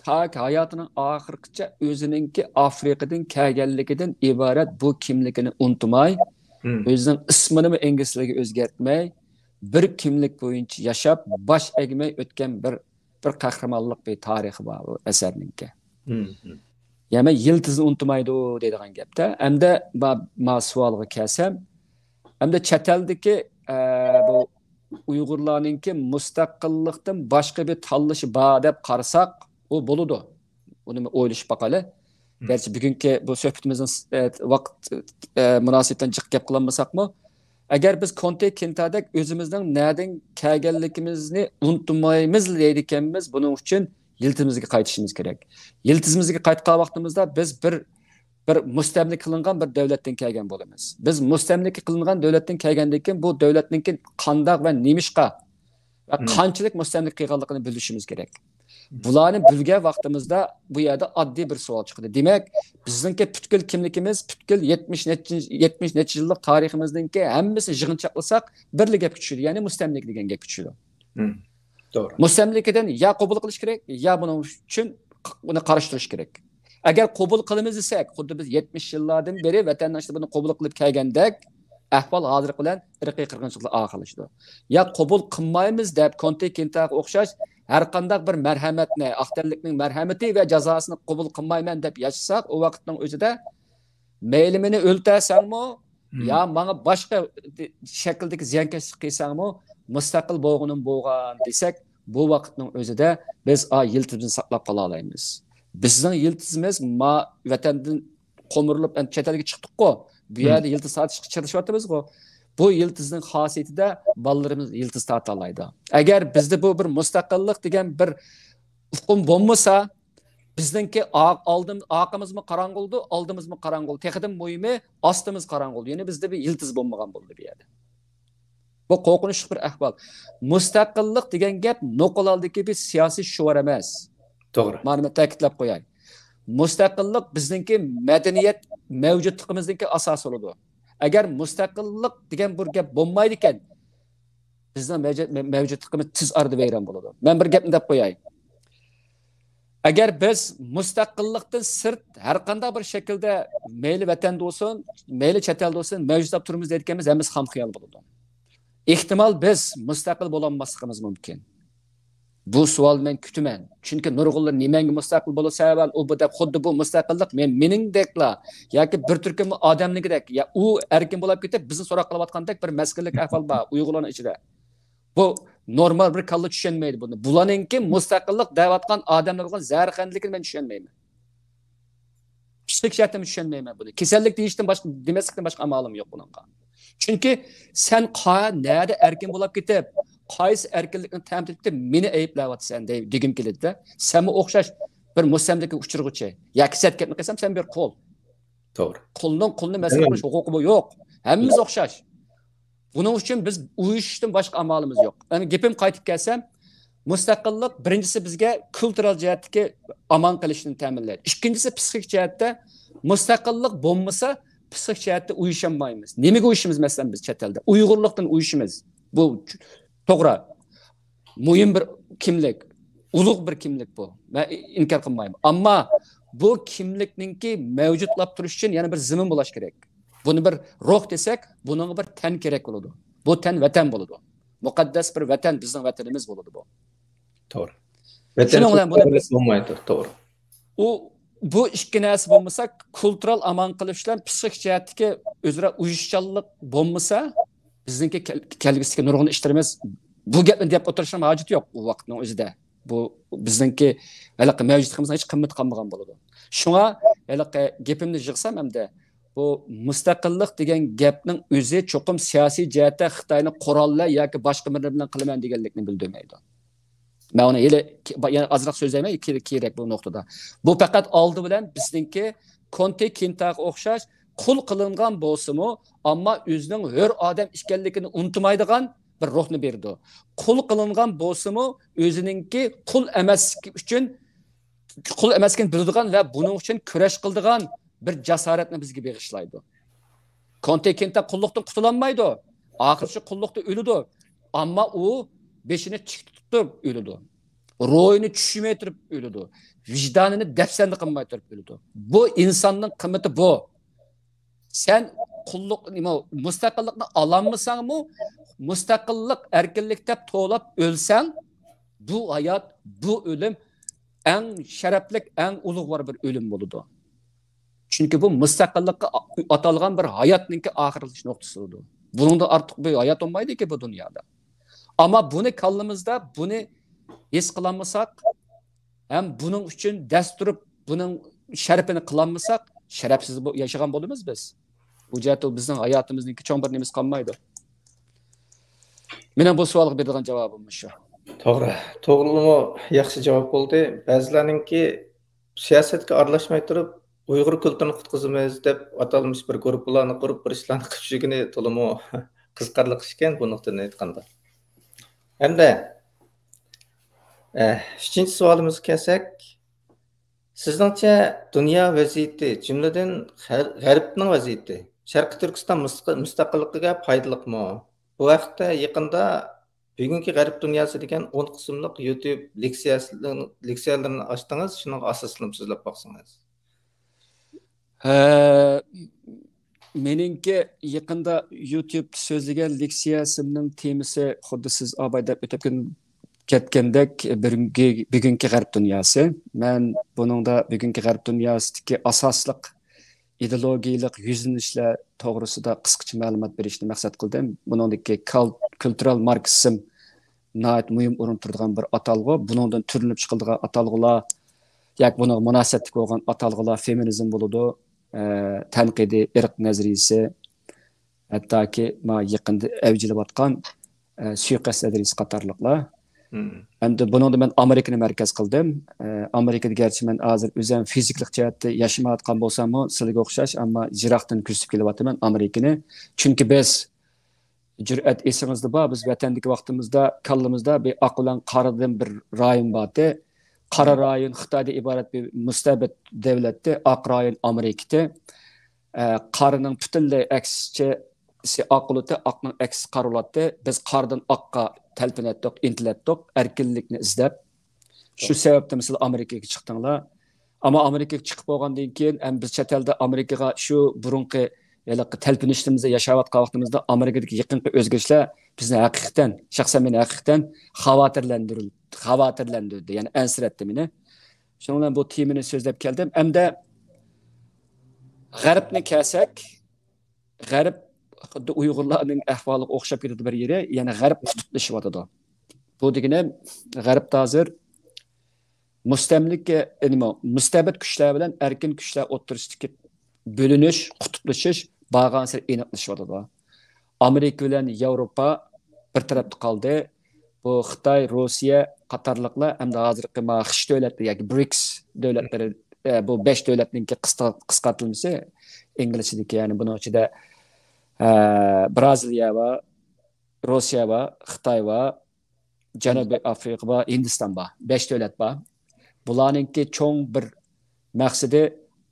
تاكى ھاياتىنىڭ ئاخىرىغىچە ئۆزىنىڭكى ئافرىقىدىن كەلگەنلىكىدىن ئىبارەت بۇ كىملىكىنى ئۇنتۇماي، ئۆزىنىڭ ئىسمىنىمۇ ئىنگلىزچىگە ئۆزگەرتمەي، بىر كىملىك بويىچە ياشاپ، باش ئەگمەي ئۆتكەن بىر، بىر قەھرىمانلىق بىر تارىخى بار بۇ ئەسەرنىڭكى. يەنى يىلتىزنى ئۇنتۇمايدۇ دەيدىغان گەپتە. ئەمدى ما-، ما سوئالغا كەلسەم، ئەمدى چەت ئەلدىكى، ئە، بۇ ئۇيغۇرلارنىڭكى مۇستەقىللىقتىن باشقا بىر تاللىشى بار دەپ قارىساق، ئۇ بولىدۇ. ئۇنى ئويلىشىپ باقايلى. گەرچە بۈگۈنكى بۇ سۆھبىتىمىزنىڭ، ئە، ۋاقىت، ئە، مۇناسىۋىتىدىن جىق گەپ قىلالمىساقمۇ، ئەگەر بىز كونتى كېنتادەك ئۆزىمىزنىڭ نەدىن كەلگەنلىكىمىزنى ئۇنتۇمايمىز دەيدىكەنمىز، بۇنىڭ ئۈچۈن يىلتىزىمىزگە قايتىشىمىز كېرەك. يىلتىزىمىزگە قايتقان ۋاقتىمىزدا بىز بىر، بىر مۇستەملىكە قىلىنغان بىر دۆلەتتىن كەلگەن بولىمىز. بىز مۇستەملىكە قىلىنغان دۆلەتتىن كەلگەندىن كېيىن بۇ دۆلەتنىڭكى قانداق ۋە نېمىشقا ۋە قانچىلىك مۇستەملىكە قىلغانلىقىنى بىلىشىمىز كېرەك. بۇلارنى بىلگەن ۋاقتىمىزدا بۇ يەردە ئاددىي بىر سوئال چىقىدۇ. دېمەك، بىزنىڭكى پۈتكۈل كىملىكىمىز، پۈتكۈل يەتمىش نەچچە، يەتمىش نەچچە يىللىق تارىخىمىزنىڭكى ھەممىسىنى يىغىنچاقلىساق، بىرلا گەپكە چۈشىدۇ، يەنى مۇستەملىكە دېگەن گەپكە چۈشىدۇ. مۇستەملىكىدىن يا قوبۇل قىلىش كېرەك، يا بۇنىڭ ئۈچۈن بۇنى قارشى تۇرۇش كېرەك. ئەگەر قوبۇل قىلىمىز دېسەك، خۇددى بىز يەتمىش يىللاردىن بېرى ۋەتەنداشلار بۇنى قوبۇل قىلىپ كەلگەندەك ئەھۋال ھازىرقى بىلەن ئىرقىي قىرغىنچىلىقلار ئاخىرلىشىدۇ. يا قوبۇل قىلمايمىز دەپ كونتى كېنتاغا ئوخشاش ھەر قانداق بىر مەرھەمەتنى، ئاق تەنلىكنىڭ مەرھەمىتى ۋە جازاسىنى قوبۇل قىلمايمەن دەپ ياشىساق، ئۇ ۋاقىتنىڭ ئۆزىدە مەيلى مېنى ئۆلتۈرسەڭمۇ، يا ماڭا باشقا شەكىلدىكى زىيانكەشلىك قىلساڭمۇ، مۇستەقىل بولغىنىم بولغان دېسەك، بۇ ۋاقىتنىڭ ئۆزىدە بىز ئا يىلتىزىمىزنى ساقلاپ قالالايمىز. بىزنىڭ يىلتىزىمىز ما ۋەتەندىن قومۇرۇلۇپ، ئەمدى چەت ئەلگە چىقتۇققۇ، بۇ يەردە يىلتىز تارتىشقا چىرىشىۋاتىمىزغۇ. بۇ يىلتىزنىڭ خاسىيىتىدە بالىلىرىمىز يىلتىز تارتالايدۇ. ئەگەر بىزدە بۇ بىر مۇستەقىللىق دېگەن بىر ئۇقۇم بولمىسا، بىزنىڭكى ئا-، ئالدىم-، ئارقىمىزمۇ قاراڭغۇلدۇ، ئالدىمىزمۇ قاراڭغۇلدۇ. تېخىدىن مۇھىمى، ئاستىمىز قاراڭغۇلدۇ. يەنى بىزدە بىر يىلتىز بولمىغان بولدى بۇ يەردە. بۇ قورقۇنچلۇق بىر ئەھۋال. مۇستەقىللىق دېگەن گەپ نوقۇل ھالدىكى بىر سىياسىي شوئار ئەمەس. توغرا. مانا مەن تەكىتلەپ قوياي. مۇستەقىللىق بىزنىڭكى مەدەنىيەت مەۋجۇتلۇقىمىزنىڭكى ئاساسى بولىدۇ. ئەگەر مۇستەقىللىق دېگەن بىر گەپ بولمايدىكەن، بىزنىڭ مەۋجۇت-، مەۋجۇتلۇقىمىز تېز ئارىدا ۋەيران بولىدۇ. مەن بىر گەپنى دەپ قوياي. ئەگەر بىز مۇستەقىللىقتىن سىرت ھەر قانداق بىر شەكىلدە، مەيلى ۋەتەندە بولسۇن، مەيلى چەت ئەلدە بولسۇن، مەۋجۇتلاپ تۇرىمىز دەيدىكەنمىز، ھەممىسى خام خىيال بولىدۇ. ئېھتىمال بىز مۇستەقىل بولالماسلىقىمىز مۇمكىن. بۇ سوئالنى مەن كۈتىمەن. چۈنكى نۇرغۇنلار نېمەڭگە مۇستەقىل بولىسەن، ئۇ بۇ دەپ، خۇددى بۇ مۇستەقىللىق مەن، مېنىڭدەكلا ياكى بىر تۈركۈم ئادەمنىڭكىدەك، يا ئۇ ئەركىن بولاپ كېتىپ، بىزنى سوراق قىلىۋاتقاندەك بىر مەسكىنلىك ئەھۋال بار ئۇيغۇرلارنىڭ ئىچىدە. بۇ نورمال بىر كاللا چۈشەنمەيدۇ بۇنى. بۇلارنىڭكى مۇستەقىللىق دەۋاتقان ئادەملەر بولغان زەھەرخەندىلىكىنى مەن چۈشەنمەيمەن. پسىخىك جەھەتتىن چۈشەنمەيمەن بۇنى. كېسەللىك دېيىشتىن باشقا، دېمەسلىكتىن باشقا ئامالىم يوق بۇنىڭغا. چۈنكى سەن قا-، نەدە ئەركىن بولاپ كېتىپ، قايسى ئەركىنلىكنى تەمىن ئېتىپ مېنى ئەيىبلەۋاتىسەن دەي-، دېگۈم كېلىدىدە. سەنمۇ ئوخشاش بىر مۇستەملىكە ئۇچرىغۇچى. ياكى سەت گەپنى قىلسام، سەن بىر قۇل. توغرا. قۇلنىڭ قۇلنى مەسخىرە قىلىش ھوقۇقى بۇ يوق. ھەممىمىز ئوخشاش. بۇنىڭ ئۈچۈن بىز ئۇيۇشۇشتىن باشقا ئامالىمىز يوق. يەنى گېپىم قايتىپ كەلسەم، مۇستەقىللىق بىرىنچىسى بىزگە كۇلتۇرال جەھەتتىكى ئامان قېلىشنى تەمىنلەيدۇ. ئىككىنچىسى پسىخىك جەھەتتە مۇستەقىللىق بولمىسا پسىخىك جەھەتتە ئۇيۇشالمايمىز. نېمىگە ئۇيۇشىمىز مەسىلەن بىز چەت ئەلدە؟ ئۇيغۇرلۇقتىن ئۇيۇشىمىز. بۇ توغرا. مۇھىم بىر كىملىك، ئۇلۇغ بىر كىملىك بۇ. مەن ئىنكار قىلمايمەن. ئەمما بۇ كىملىكنىڭكى مەۋجۇتلاپ تۇرۇشى ئۈچۈن يەنە بىر زېمىن بولۇش كېرەك. بۇنى بىر روھ دېسەك، بۇنىڭغا بىر تەن كېرەك بولىدۇ. بۇ تەن ۋەتەن بولىدۇ. مۇقەددەس بىر ۋەتەن، بىزنىڭ ۋەتىنىمىز بولىدۇ بۇ. توغرا. شۇنىڭ بىلەن بۇنى بىز بولمايدۇ، توغرا. ئۇ، بۇ ئىككى نەرسە بولمىسا، كۇلتۇرال ئامان قېلىش بىلەن پسىخىك جەھەتتىكى ئۆزئارا ئۇيۇشۇشچانلىق بولمىسا، بىزنىڭكى كەل-، كەلگۈسىدىكى نۇرغۇن ئىشلىرىمىز، بۇ گەپنى دەپ ئولتۇرۇشنىڭ ھاجىتى يوق بۇ ۋاقىتنىڭ ئۆزىدە. بۇ بىزنىڭكى ھېلىقى مەۋجۇتلۇقىمىزنىڭ ھېچ قىممىتى قالمىغان بولىدۇ. شۇڭا ھېلىقى گېپىمنى يىغسام ئەمدى، بۇ مۇستەقىللىق دېگەن گەپنىڭ ئۆزى چوقۇم سىياسىي جەھەتتە خىتاينى قورال بىلەن ياكى باشقا بىرلەر بىلەن قىلىمەن دېگەنلىكنى بىلدۈرمەيدۇ. مەن ئۇنى ھېلى كى-، با-، يەنە ئازراق سۆزلەيمەن، كېرەك، كېرەك بۇ نۇقتىدا. بۇ پەقەت ئالدى بىلەن بىزنىڭكى كونتى كىنتاغا ئوخشاش قۇل قىلىنغان بولسىمۇ، ئەمما ئۆزىنىڭ ھۆر ئادەم ئىكەنلىكىنى ئۇنتۇمايدىغان بىر روھنى بېرىدۇ. قۇل قىلىنغان بولسىمۇ، ئۆزىنىڭكى قۇل ئەمەسلىكى ئۈچۈن، قۇل ئەمەسلىكىنى بىلىدىغان ۋە بۇنىڭ ئۈچۈن كۈرەش قىلىدىغان بىر جاسارەتنى بىزگە بېغىشلايدۇ. كونتى كىنتا قۇللۇقتىن قۇتۇلالمايدۇ. ئاخىرى شۇ قۇللۇقتا ئۆلىدۇ. ئەمما ئۇ بېشىنى تىك تۇتۇپ تۇرۇپ ئۆلىدۇ. روھىنى چۈشۈرمەي تۇرۇپ ئۆلىدۇ. ۋىجدانىنى دەپسەندە قىلماي تۇرۇپ ئۆلىدۇ. بۇ ئىنساننىڭ قىممىتى بۇ. سەن قۇللۇق، نېمە، مۇستەقىللىقنى ئالالمىساڭمۇ، مۇستەقىللىق، ئەركىنلىك دەپ توۋلاپ ئۆلسەڭ، بۇ ھايات، بۇ ئۆلۈم ئەڭ شەرەپلىك، ئەڭ ئۇلۇغۋار بىر ئۆلۈم بولىدۇ. چۈنكى بۇ مۇستەقىللىققا ئاتالغان بىر ھاياتنىڭكى ئاخىرلىشىش نۇقتىسى بولىدۇ. بۇنىڭدىن ئارتۇق بىر ھايات بولمايدۇكى بۇ دۇنيادا. ئەمما بۇنى كاللىمىزدا، بۇنى ھېس قىلالمىساق، ھەم بۇنىڭ ئۈچۈن دەس تۇرۇپ، بۇنىڭ شەرىپىنى قىلالمىساق، شەرەپسىز بو-، ياشىغان بولىمىز بىز. بۇ جەھەتتە بىزنىڭ ھاياتىمىزنىڭكى چوڭ بىر نېمىسى قالمايدۇ. مېنىڭ بۇ سوئالغا بېرىدىغان جاۋابىم مۇشۇ. توغرا. توغرىمۇ ياخشى جاۋاب بولدى. بەزىلەرنىڭكى سىياسەتكە ئارىلاشماي تۇرۇپ، ئۇيغۇر كۈلتۈرىنى قۇتقۇزىمىز دەپ ئاتالمىش بىر گۇرۇپپىلارنى قۇرۇپ، بىر ئىشلارنى قىلىپ يۈرگىنى تولىمۇ قىزىقارلىق ئىكەن، بۇ نۇقتىدىن ئېيتقاندا. ھەمدە، ئە، ئۈچىنچى سوئالىمىزغا كەلسەك، سىزنىڭچە دۇنيا ۋەزىيىتى، جۈملىدىن غەر-، غەربنىڭ ۋەزىيىتى شەرقىي تۈركىستان مۇستەق-، مۇستەقىللىقىگە پايدىلىقمۇ؟ بۇ ھەقتە يېقىندا بۈگۈنكى غەرب دۇنياسى دېگەن ئون قىسىملىق يۇتيۇب لېكسىيەسىنىڭ، لېكسىيەلىرىنى ئاچتىڭىز، شۇنىڭغا ئاساسلىنىپ سۆزلەپ باقسىڭىز. ھە، مېنىڭكى يېقىندا يۇتيۇبتا سۆزلىگەن لېكسىيەسىمنىڭ تېمىسى خۇددى سىز ئاباي دەپ ئۆتۈپ كەتكەندەك بۈگۈنكى، بۈگۈنكى غەرب دۇنياسى. مەن بۇنىڭدا بۈگۈنكى غەرب دۇنياسىدىكى ئاساسلىق ئىدېئولوگىيەلىك يۈزلىنىشلەر توغرىسىدا قىسقىچە مەلۇمات بېرىشنى مەقسەت قىلدىم. بۇنىڭدىكى كال-، كۈلتۈرال ماركسىزم ناھايىتى مۇھىم ئورۇن تۇتىدىغان بىر ئاتالغۇ. بۇنىڭدىن تۈرلىنىپ چىقىدىغان ئاتالغۇلار، ياكى بۇنىڭغا مۇناسىۋەتلىك بولغان ئاتالغۇلار فېمىنىزم بولىدۇ، ئە، تەنقىدىي ئىرق نەزەرىيىسى، ھەتتاكى ما يېقىندا ئەۋج ئېلىۋاتقان، ئە، سۇيىقەست نەزەرىيىسى قاتارلىقلار. مم. ئەمدى بۇنىڭدا مەن ئامېرىكىنى مەركەز قىلدىم. ئە، ئامېرىكىدا گەرچە مەن ھازىر ئۆزۈم فىزىكىلىق جەھەتتە ياشىمايۋاتقان بولساممۇ، سىلەرگە ئوخشاش، ئەمما يىراقتىن كۆزىتىپ كېلىۋاتىمەن ئامېرىكىنى. چۈنكى بىز جۈرئەت ئېسىڭىزدە بار، بىز ۋەتەندىكى ۋاقتىمىزدا كاللىمىزدا بىر ئاق بىلەن قارىدىن بىر رايون بارتى. قارا رايون خىتايدىن ئىبارەت بىر مۇستەبىت دۆلەتتى، ئاق رايون ئامېرىكىتى. ئە، قارىنىڭ پۈتۈنلەي ئەكسىچە ئاق بولاتتى، ئاقنىڭ ئەكسىچە قارا بولاتتى. بىز قارىدىن ئاققا تەلپۈنەتتۇق، ئىنتىلەتتۇق، ئەركىنلىكنى ئىزدەپ. شۇ سەۋەبتىن مىسال ئامېرىكىغا چىقتىڭلار. ئەمما ئامېرىكىغا چىقىپ بولغاندىن كېيىن، ئەم، بىز چەت ئەلدە ئامېرىكىغا شۇ بۇرۇنقى ھېلىقى تەلپۈنۈشلىرىمىزدە ياشاۋاتقان ۋاقتىمىزدا ئامېرىكىدىكى يېقىنقى ئۆزگىرىشلەر بىزنى ھەقىقەتەن، شەخسەن مېنى ھەقىقەتەن خاۋاتىرلەندۈرۈل-، خاۋاتىرلەندۈردى، يەنى ئەنسىرەتتى مېنى. شۇنىڭ بىلەن بۇ تېمىنى سۆزلەپ كەلدىم. ئەمدى غەربنى كەلسەك، غەرب خۇددى ئۇيغۇرلارنىڭ ئەھۋالىغا ئوخشاپ كېتىدۇ بىر يېرى، يەنى غەرب قۇتۇپلىشىۋاتىدۇ. بۇ دېگىنىم غەربتە ھازىر مۇستەملىكە، نېمە، مۇستەبىت كۈچلەر بىلەن ئەركىن كۈچلەر ئوتتۇرىسىدىكى بۆلۈنۈش، قۇتۇپلىشىش بارغانسېرى ئېنىقلىشىۋاتىدۇ. ئامېرىكا بىلەن ياۋروپا بىر تەرەپتە قالدى. بۇ خىتاي، روسىيە قاتارلىقلار ھەمدە ھازىرقى ما خىش دۆلەتلىرى ياكى برىكس دۆلەتلىرى، ئە، بۇ بەش دۆلەتنىڭكى قىسقا-، قىسقارتىلمىسى ئىنگلىزچىدىكى، يەنى بۇنىڭ ئىچىدە، ئە، بىرازىلىيە بار، روسىيە بار، خىتاي بار، جەنۇبىي ئافرىقا بار، ھىندىستان بار. بەش دۆلەت بار. بۇلارنىڭكى چوڭ بىر مەقسىتى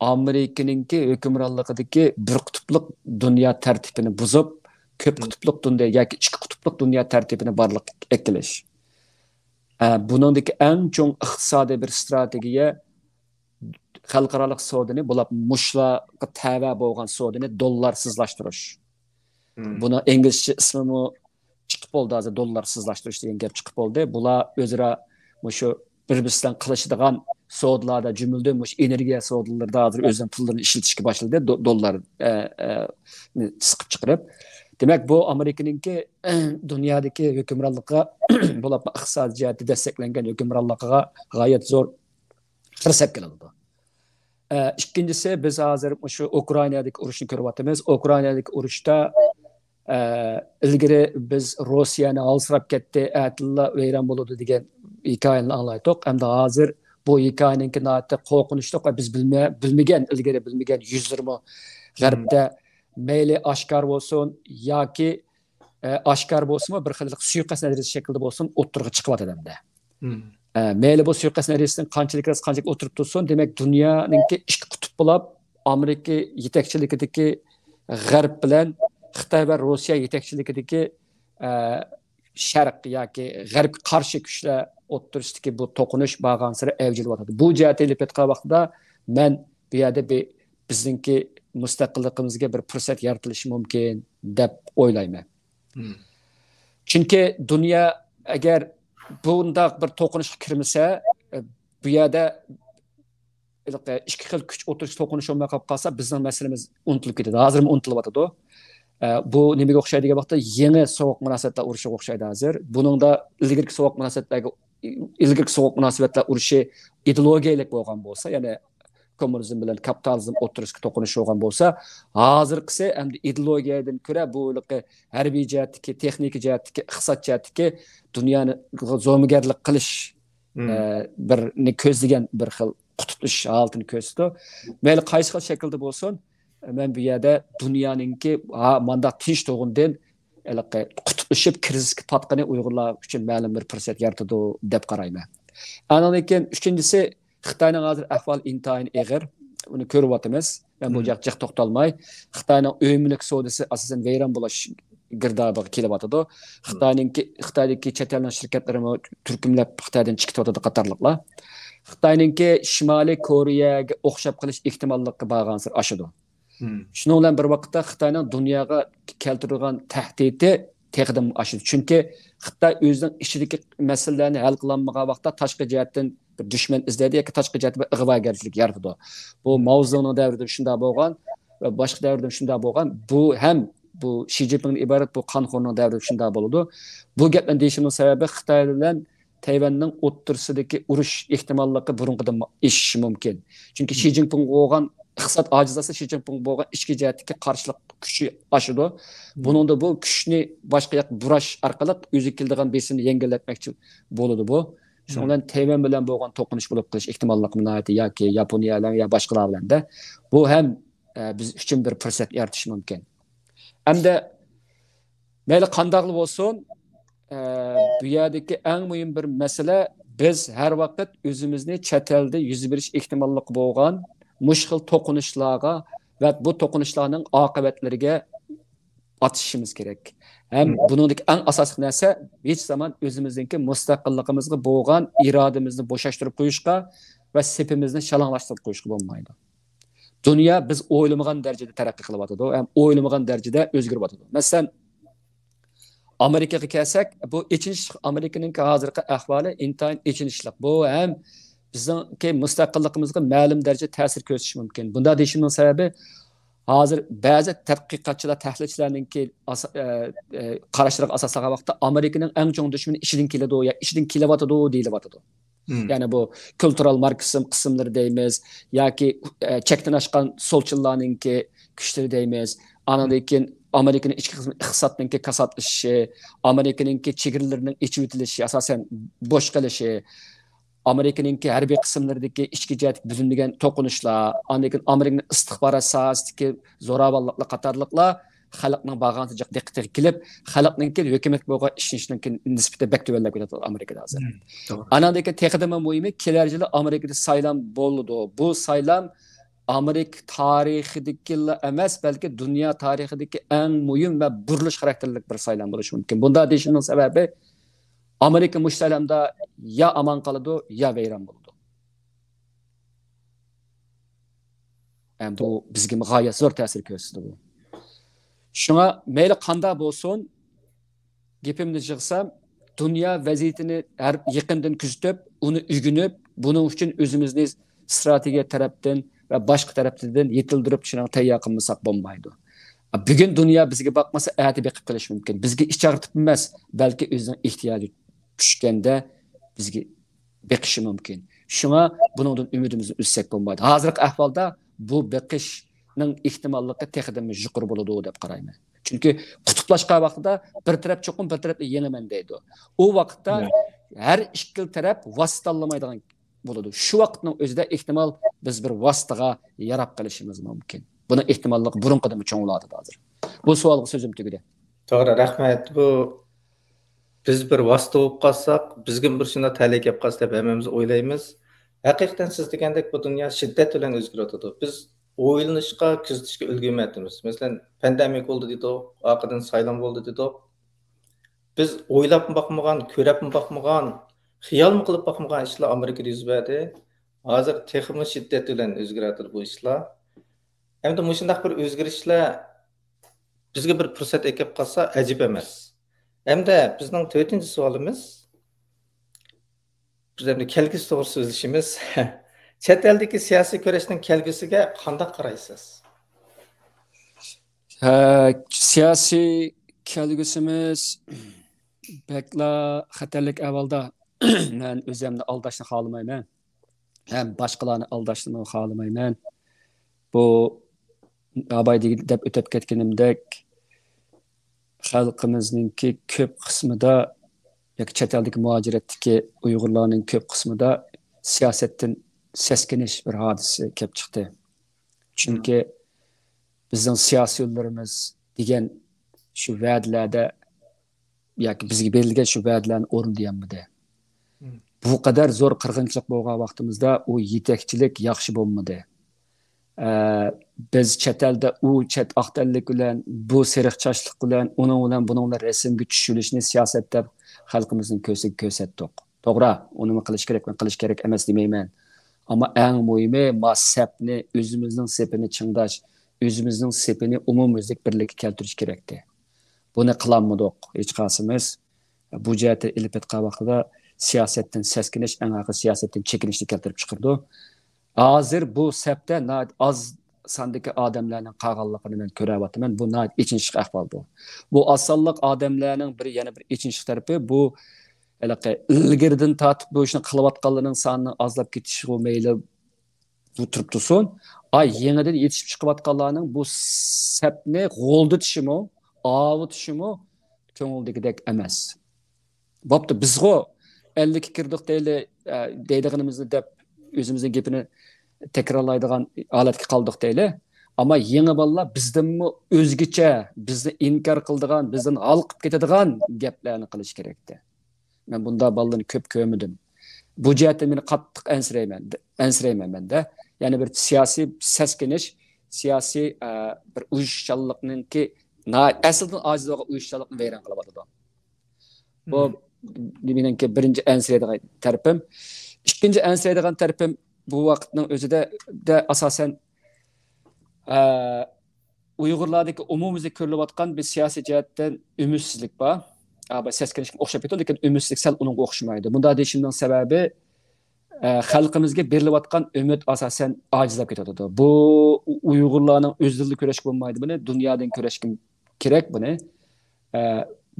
ئامېرىكىنىڭكى ھۆكۈمرانلىقىدىكى بىر قۇتۇپلۇق دۇنيا تەرتىپىنى بۇزۇپ، كۆپ قۇتۇپلۇق دۇنيا ياكى ئىككى قۇتۇپلۇق دۇنيا تەرتىپىنى بارلىققا ئەكېلىش. ئە، بۇنىڭدىكى ئەڭ چوڭ ئىقتىسادىي بىر ئىستراتېگىيە خەلقئارالىق سودىنى بولۇپ مۇشۇلارغا تەۋە بولغان سودىنى دوللارسىزلاشتۇرۇش. بۇنىڭ ئىنگلىزچە ئىسمىمۇ چىقىپ بولدى، ھازىر دوللارسىزلاشتۇرۇش دېگەن گەپ چىقىپ بولدى. بۇلار ئۆزئارا مۇشۇ بىر-بىرسى بىلەن قىلىشىدىغان سودىلاردا، جۈملىدىن مۇشۇ ئېنېرگىيە سودىلىرىدا ھازىر ئۆزىنىڭ پۇللىرىنى ئىشلىتىشكە باشلىدى، دو-، دوللار، ئە، ئە، نى سىقىپ چىقىرىپ. دېمەك، بۇ ئامېرىكىنىڭكى دۇنيادىكى ھۆكۈمرانلىقىغا، بولۇپمۇ ئىقتىسادىي جەھەتتە دەستەكلەنگەن ھۆكۈمرانلىقىغا غايەت زور خىرىسەپ كېلىدۇ. ئە، ئىككىنچىسى، بىز ھازىر مۇشۇ ئۇكرائىنادىكى ئۇرۇشنى كۆرۈۋاتىمىز. ئۇكرائىنادىكى ئۇرۇشتا، ئە، ئىلگىرى بىز روسىيەنى ھالسىراپ كەتتى، ئەتىللا ۋەيران بولىدۇ دېگەن ھېكايىنى ئاڭلايتتۇق. ئەمدى ھازىر بۇ ھېكايىنىڭكى ناھايىتى قورقۇنچلۇق ۋە بىز بىلمە-، بىلمىگەن، ئىلگىرى بىلمىگەن يۈزلىرىمۇ غەربتە مەيلى ئاشكارا بولسۇن ياكى ئە، ئاشكارا بولسىمۇ، بىر خىل سۇيىقەست نەزەرىيەسى شەكلىدە بولسۇن، ئوتتۇرىغا چىقىۋاتىدۇ ئەمدى. ئە، مەيلى بۇ سۇيىقەست نەزەرىيەسىنىڭ قانچىلىك راست، قانچىلىك ئولتۇرۇپ تۇرسۇن، دېمەك، دۇنيانىڭكى ئىككى قۇتۇپ بولاپ، ئامېرىكا يېتەكچىلىكىدىكى غەرب بىلەن خىتاي ۋە روسىيە يېتەكچىلىكىدىكى، ئە، شەرق ياكى غەربكە قارشى كۈچلەر ئوتتۇرىسىدىكى بۇ توقۇنۇش بارغانسېرى ئەۋج ئېلىۋاتىدۇ. بۇ جەھەتتە ئېلىپ ئېيتقان ۋاقتىدا مەن بۇ يەردە بىر بىزنىڭكى مۇستەقىللىقىمىزگە بىر پۇرسەت يارىتىلىشى مۇمكىن دەپ ئويلايمەن. چۈنكى دۇنيا ئەگەر بۇنداق بىر توقۇنۇشقا كىرمىسە، بۇ يەردە ھېلىقى ئىككى خىل كۈچ ئوتتۇرىسىدا توقۇنۇش بولماي قالىپ قالسا، بىزنىڭ مەسىلىمىز ئۇنتۇلۇپ كېتىدۇ. ھازىرمۇ ئۇنتۇلۇۋاتىدۇ. ئە، بۇ نېمىگە ئوخشايدۇ دېگەن ۋاقىتتا، يېڭى سوغۇق مۇناسىۋەتلەر ئۇرۇشىغا ئوخشايدۇ ھازىر. بۇنىڭدا ئىلگىرىكى سوغۇق مۇناسىۋەتلەرگە، ئىلگىرىكى سوغۇق مۇناسىۋەتلەر ئۇرۇشى ئىدېئولوگىيەلىك بولغان بولسا، يەنى كوممۇنىزم بىلەن كاپىتالىزم ئوتتۇرىسىدىكى توقۇنۇش بولغان بولسا، ھازىرقىسى ئەمدى ئىدېئولوگىيەدىن كۆرە بۇ ھېلىقى ھەربىي جەھەتتىكى، تېخنىكا جەھەتتىكى، ئىقتىساد جەھەتتىكى دۇنيانى زومىگەرلىك قىلىش، ئە، بىرنى كۆزلىگەن بىر خىل قۇتۇپلىشىش ھالىتىنى كۆرسىتىدۇ. مەيلى قايسى خىل شەكىلدە بولسۇن، مەن بۇ يەردە دۇنيانىڭكى ھا، مانداق تىنچ تۇرغۇنىدىن ھېلىقى قۇتۇپلىشىپ كىرىزىسكە پاتقىنى ئۇيغۇرلار ئۈچۈن مەلۇم بىر پۇرسەت يارىتىدۇ دەپ قارايمەن. ئاندىن كېيىن ئۈچىنچىسى، خىتاينىڭ ھازىر ئەھۋالى ئىنتايىن ئېغىر. ئۇنى كۆرۈۋاتىمىز. مەن بۇ جىق توختالماي، خىتاينىڭ ئۆي مۈلۈك سودىسى ئاساسەن ۋەيران بولۇش گىردابىغا كېلىۋاتىدۇ. خىتاينىڭكى، خىتايدىكى چەت ئەلنىڭ شىركەتلىرىمۇ تۈركۈملەپ خىتايدىن چىقىۋاتىدۇ قاتارلىقلار. خىتاينىڭكى شىمالىي كورېيەگە ئوخشاپ قېلىش ئېھتىماللىقى بارغانسېرى ئاشىدۇ. شۇنىڭ بىلەن بىر ۋاقىتتا خىتاينىڭ دۇنياغا كەلتۈرىدىغان تەھدىتى تېخىدىن ئاشىدۇ. چۈنكى خىتاي ئۆزىنىڭ ئىچىدىكى مەسىلىلەرنى ھەل قىلالمىغان ۋاقىتتا تاشقى جەھەتتىن بىر دۈشمەن ئىزدەيدۇ ياكى تاشقى جەھەتتە بىر ئىغۋاگەرچىلىك يارىتىدۇ. بۇ ماۋزېدۇڭنىڭ دەۋرىدە شۇنداق بولغان ۋە باشقا دەۋردە شۇنداق بولغان. بۇ ھەم بۇ شى جىنپىڭدىن ئىبارەت بۇ قانخورنىڭ دەۋرىدە شۇنداق بولىدۇ. بۇ گەپنى دېيىشىمنىڭ سەۋەبى خىتاي بىلەن تەيۋەننىڭ ئوتتۇرىسىدىكى ئۇرۇش ئېھتىماللىقى بۇرۇنقىدىن ئېشىشى مۇمكىن. چۈنكى شى جىنپىڭغا بولغان ئىقتىساد ئاجىزلاشسا، شى جىنپىڭغا بولغان ئىچكى جەھەتتىكى قارشىلىق كۈچى ئاشىدۇ. بۇنىڭدا بۇ كۈچنى باشقا ياققا بۇراش ئارقىلىق ئۆزىگە كېلىدىغان بېسىمنى يەڭگىللەتمەكچى بولىدۇ بۇ. شۇنىڭ بىلەن تەيۋەن بىلەن بولغان توقۇنۇش بولۇپ قېلىش ئېھتىماللىقى ناھايىتى، ياكى ياپونىيە بىلەن يا باشقىلار بىلەن-دە. بۇ ھەم، ئە، بىز ئۈچۈن بىر پۇرسەت يارىتىشى مۇمكىن. ئەمدى مەيلى قانداقلا بولسۇن، ئە، بۇ يەردىكى ئەڭ مۇھىم بىر مەسىلە، بىز ھەر ۋاقىت ئۆزىمىزنى چەت ئەلدە يۈز بېرىش ئېھتىماللىقى بولغان مۇشۇ خىل توقۇنۇشلارغا ۋە بۇ توقۇنۇشلارنىڭ ئاقىۋەتلىرىگە ئاتىشىشىمىز كېرەك. ھەم بۇنىڭدىكى ئەڭ ئاساسلىق نەرسە، ھېچ زامان ئۆزىمىزنىڭكى مۇستەقىللىقىمىزغا بولغان ئىرادىمىزنى بوشاشتۇرۇپ قويۇشقا ۋە سېپىمىزنى شالاڭلاشتۇرۇپ قويۇشقا بولمايدۇ. دۇنيا بىز ئويلىمىغان دەرىجىدە تەرەققىي قىلىۋاتىدۇ ھەم ئويلىمىغان دەرىجىدە ئۆزگىرىۋاتىدۇ. مەسىلەن، ئامېرىكىغا كەلسەك، بۇ ئېچىنىشلىق، ئامېرىكىنىڭكى ھازىرقى ئەھۋالى ئىنتايىن ئېچىنىشلىق. بۇ ھەم بىزنىڭكى مۇستەقىللىقىمىزغا مەلۇم دەرىجىدە تەسىر كۆرسىتىشى مۇمكىن. بۇنداق دېيىشىمنىڭ سەۋەبى، ھازىر بەزى تەتقىقاتچىلار، تەھلىلچىلەرنىڭكى ئاسا-، ئە، ئە، قاراشلىرىغا ئاساسلانغان ۋاقىتتا، ئامېرىكىنىڭ ئەڭ چوڭ دۈشمىنى ئىچىدىن كېلىدۇ يا ئىچىدىن كېلىۋاتىدۇ دېيىلىۋاتىدۇ. يەنى بۇ كۇلتۇرال ماركسىزم قىسىملىرى دەيمىز ياكى، ئە، چەكتىن ئاشقان سولچىللارنىڭكى كۈچلىرى دەيمىز. ئانىڭدىن كېيىن ئامېرىكىنىڭ ئىچكى قىسمى ئىقتىسادنىڭكى كاساتلىشىشى، ئامېرىكىنىڭكى چېگرىلىرىنىڭ ئېچىۋېتىلىشى، ئاساسەن بوش قېلىشى، ئامېرىكىنىڭكى ھەربىي قىسىملىرىدىكى ئىچكى جەھەتتىكى بۈزۈلمىگەن توقۇنۇشلار، ئاندىن كېيىن ئامېرىكىنىڭ ئىستىخبارات ساھەسىدىكى زوراۋانلىقلار قاتارلىقلار خەلقنىڭ بارغانسېرى جىق دىققىتىگە كېلىپ، خەلقنىڭكى ھۆكۈمەتكە بولغان ئىشىنىشىنىڭكى نىسبىتى بەك تۆۋەنلەپ كېتىۋاتىدۇ ئامېرىكىدا ھازىر. ئانىڭدىن كېيىن تېخىدىنمۇ مۇھىمى، كېلەر يىلى ئامېرىكىدا سايلام بولىدۇ. بۇ سايلام ئامېرىكا تارىخىدىكىلا ئەمەس، بەلكى دۇنيا تارىخىدىكى ئەڭ مۇھىم ۋە بۇرۇلۇش خاراكتېرلىك بىر سايلام بولۇشى مۇمكىن. بۇنداق دېيىشىمنىڭ سەۋەبى، ئامېرىكا مۇشۇ سايلامدا يا ئامان قالىدۇ، يا ۋەيران بولىدۇ. ھەم بۇ بىزگە غايەت زور تەسىر كۆرسىتىدۇ بۇ. شۇڭا مەيلى قانداق بولسۇن، گېپىمنى يىغسام، دۇنيا ۋەزىيىتىنى ھەر يېقىندىن كۆزىتىپ، ئۇنى ئۆگىنىپ، بۇنىڭ ئۈچۈن ئۆزىمىزنى ئىستراتېگىيە تەرەپتىن ۋە باشقا تەرەپتىن يېتىلدۈرۈپ، شۇنىڭغا تەييار قىلمىساق بولمايدۇ. بۈگۈن دۇنيا بىزگە باقمىسا، ئەتە بېقىپ قېلىشى مۇمكىن. بىزگە ئىچ ئاغرىتىپ ئەمەس، بەلكى ئۆزىنىڭ ئېھتىياجى چۈشكەندە بىزگە بېقىشى مۇمكۈن. شۇڭا بۇنىڭدىن ئۈمىدىمىزنى ئۈزسەك بولمايدۇ. ھازىرقى ئەھۋالدا بۇ بېقىشنىڭ ئېھتىماللىقى تېخىدىنمۇ يۇقىرى بولىدۇ دەپ قارايمەن. چۈنكى قۇتۇپلاشقان ۋاقتىدا بىر تەرەپ چوقۇم بىر تەرەپنى يېڭىمەن دەيدۇ. ئۇ ۋاقىتتا ھەر ئىككىلا تەرەپ ۋاسىتە تاللىمايدىغان بولىدۇ. شۇ ۋاقىتنىڭ ئۆزىدە ئېھتىمال بىز بىر ۋاسىتىغا ياراپ قېلىشىمىز مۇمكىن. بۇنىڭ ئېھتىماللىقى بۇرۇنقىدىنمۇ چوڭىيىۋاتىدۇ ھازىر. بۇ سوئالغا سۆزۈم تۈگىدى. توغرا، رەھمەت. بۇ بىز بىر ۋاسىتە بولۇپ قالساق، بىزگىمۇ بىر شۇنداق تەلەي كەپ قالسا دەپ ھەممىمىز ئويلايمىز. ھەقىقەتەن سىز دېگەندەك بۇ دۇنيا شىددەت بىلەن ئۆزگىرىۋاتىدۇ. بىز ئويلىنىشقا، كۆزىتىشكە ئۈلگۈرمەيۋاتىمىز. مەسىلەن، پاندېمىك بولدى دېدۇق، ئارقىدىن سايلام بولدى دېدۇق. بىز ئويلاپمۇ باقمىغان، كۆرەپمۇ باقمىغان، خىيالمۇ قىلىپ باقمىغان ئىشلار ئامېرىكىدا يۈز بەردى. ھازىر تېخىمۇ شىددەت بىلەن ئۆزگىرىۋاتىدۇ بۇ ئىشلار. ئەمدى مۇشۇنداق بىر ئۆزگىرىشلەر بىزگە بىر پۇرسەت ئەكەپ قالسا ئەجەب ئەمەس. ھەمدە بىزنىڭ تۆتىنچى سوئالىمىز، بىز ئەمدى كەلگۈسى توغرىسىدا سۆزلىشىمىز. چەت ئەلدىكى سىياسىي كۈرەشنىڭ كەلگۈسىگە قانداق قارايسىز؟ ھە، سىياسىي كەلگۈسىمىز بەكلا خەتەرلىك ئەھۋالدا. مەن ئۆزۈمنى ئالداشنى خالىمايمەن. ھەم باشقىلارنى ئالداشنىمۇ خالىمايمەن. بۇ ئاباي دېگەن، دەپ ئۆتۈپ كەتكىنىمدەك، خەلقىمىزنىڭكى كۆپ قىسمىدا ياكى چەت ئەلدىكى مۇھاجىرەتتىكى ئۇيغۇرلارنىڭ كۆپ قىسمىدا سىياسەتتىن سەسكىنىش بىر ھادىسە كەپ چىقتى. چۈنكى بىزنىڭ سىياسىيونلىرىمىز دېگەن شۇ ۋەدىلەردە ياكى بىزگە بېرىلگەن شۇ ۋەدىلەرنى ئورۇندىيالمىدى. بۇ قەدەر زور قىرغىنچىلىق بولغان ۋاقتىمىزدا ئۇ يېتەكچىلىك ياخشى بولمىدى. ئە، بىز چەت ئەلدە ئۇ چەت ئاق تەنلىك بىلەن، بۇ سېرىق چاچلىق بىلەن، ئۇنىڭ بىلەن بۇنىڭ بىلەن رەسىمگە چۈشۈرۈشنى سىياسەت دەپ خەلقىمىزنىڭ كۆزىگە كۆرسەتتۇق. توغرا، ئۇنىمۇ قىلىش كېرەك، مەن قىلىش كېرەك ئەمەس دېمەيمەن. ئەمما ئەڭ مۇھىمى، ما سەپنى، ئۆزىمىزنىڭ سېپىنى چىڭداش، ئۆزىمىزنىڭ سېپىنى ئومۇميۈزلۈك بىرلىككە كەلتۈرۈش كېرەكتى. بۇنى قىلالمىدۇق ھېچقايسىمىز. بۇ جەھەتتە ئېلىپ ئېيتقان ۋاقتىدا سىياسەتتىن سەسكىنىش، ئەڭ ئاخىرى سىياسەتتىن چېكىنىشنى كەلتۈرۈپ چىقىرىدۇ. ھازىر بۇ سەپتە ناھايىتى ئاز ساندىكى ئادەملەرنىڭ قالغانلىقىنى مەن كۆرۈۋاتىمەن. بۇ ناھايىتى ئېچىنىشلىق ئەھۋال بۇ. بۇ ئاز سانلىق ئادەملەرنىڭ بىر، يەنە بىر ئېچىنىشلىق تەرىپى بۇ، ھېلىقى ئىلگىرىدىن تارتىپ بۇ ئىشنى قىلىۋاتقانلارنىڭ سانىنىڭ ئازلاپ كېتىشىغۇ مەيلى بۇ تۇرۇپ تۇرسۇن. ئاي، يېڭىدىن يېتىشىپ چىقىۋاتقانلارنىڭ بۇ سەپنى غولدىتىشىمۇ، ئاۋۇتۇشىمۇ كۆڭۈلدىكىدەك ئەمەس. بوپتۇ، بىزغۇ ئەللىككە كىردۇق دەيلى، ئە، دەيدىغىنىمىزنى دەپ، ئۆزىمىزنىڭ گېپىنى تەكرارلايدىغان ھالەتكە قالدۇق دەيلى. ئەمما يېڭى بالىلار بىزدىنمۇ ئۆزگىچە، بىزنى ئىنكار قىلىدىغان، بىزدىن ھالقىپ كېتىدىغان گەپلەرنى قىلىشى كېرەكتى. مەن بۇنداق بالىلارنى كۆپ كۆرمىدىم. بۇ جەھەتتىن مەن قاتتىق ئەنسىرەيمەن، ئەنسىرەيمەن مەندە. يەنى بىر سىياسىي سەسكىنىش، سىياسىي، ئە، بىر ئۇيۇشۇشچانلىقنىڭكى ناھايىتى ئەسلىدىن ئاجىز بولغان ئۇيۇشۇشچانلىقنى ۋەيران قىلىۋاتىدۇ. بۇ مېنىڭكى بىرىنچى ئەنسىرەيدىغان تەرىپىم. ئىككىنچى ئەنسىرەيدىغان تەرىپىم بۇ ۋاقىتنىڭ ئۆزىدە، دە ئاساسەن، ئە، ئۇيغۇرلاردىكى ئومۇميۈزلۈك كۆرۈلۈۋاتقان بىر سىياسىي جەھەتتىن ئۈمىدسىزلىك بار. ئا، بىر سەسكىنىشكە ئوخشاپ كېتىدۇ، لېكىن ئۈمىدسىزلىك سەل ئۇنىڭغا ئوخشىمايدۇ. بۇنداق دېيىشىمنىڭ سەۋەبى، ئە، خەلقىمىزگە بېرىلىۋاتقان ئۈمىد ئاساسەن ئاجىزلاپ كېتىۋاتىدۇ. بۇ ئۇيغۇرلارنىڭ ئۆزلىرىدىن كۈرەشكە بولمايدۇ بۇنى، دۇنيادىن كۈرەشكە كېرەك بۇنى. ئە،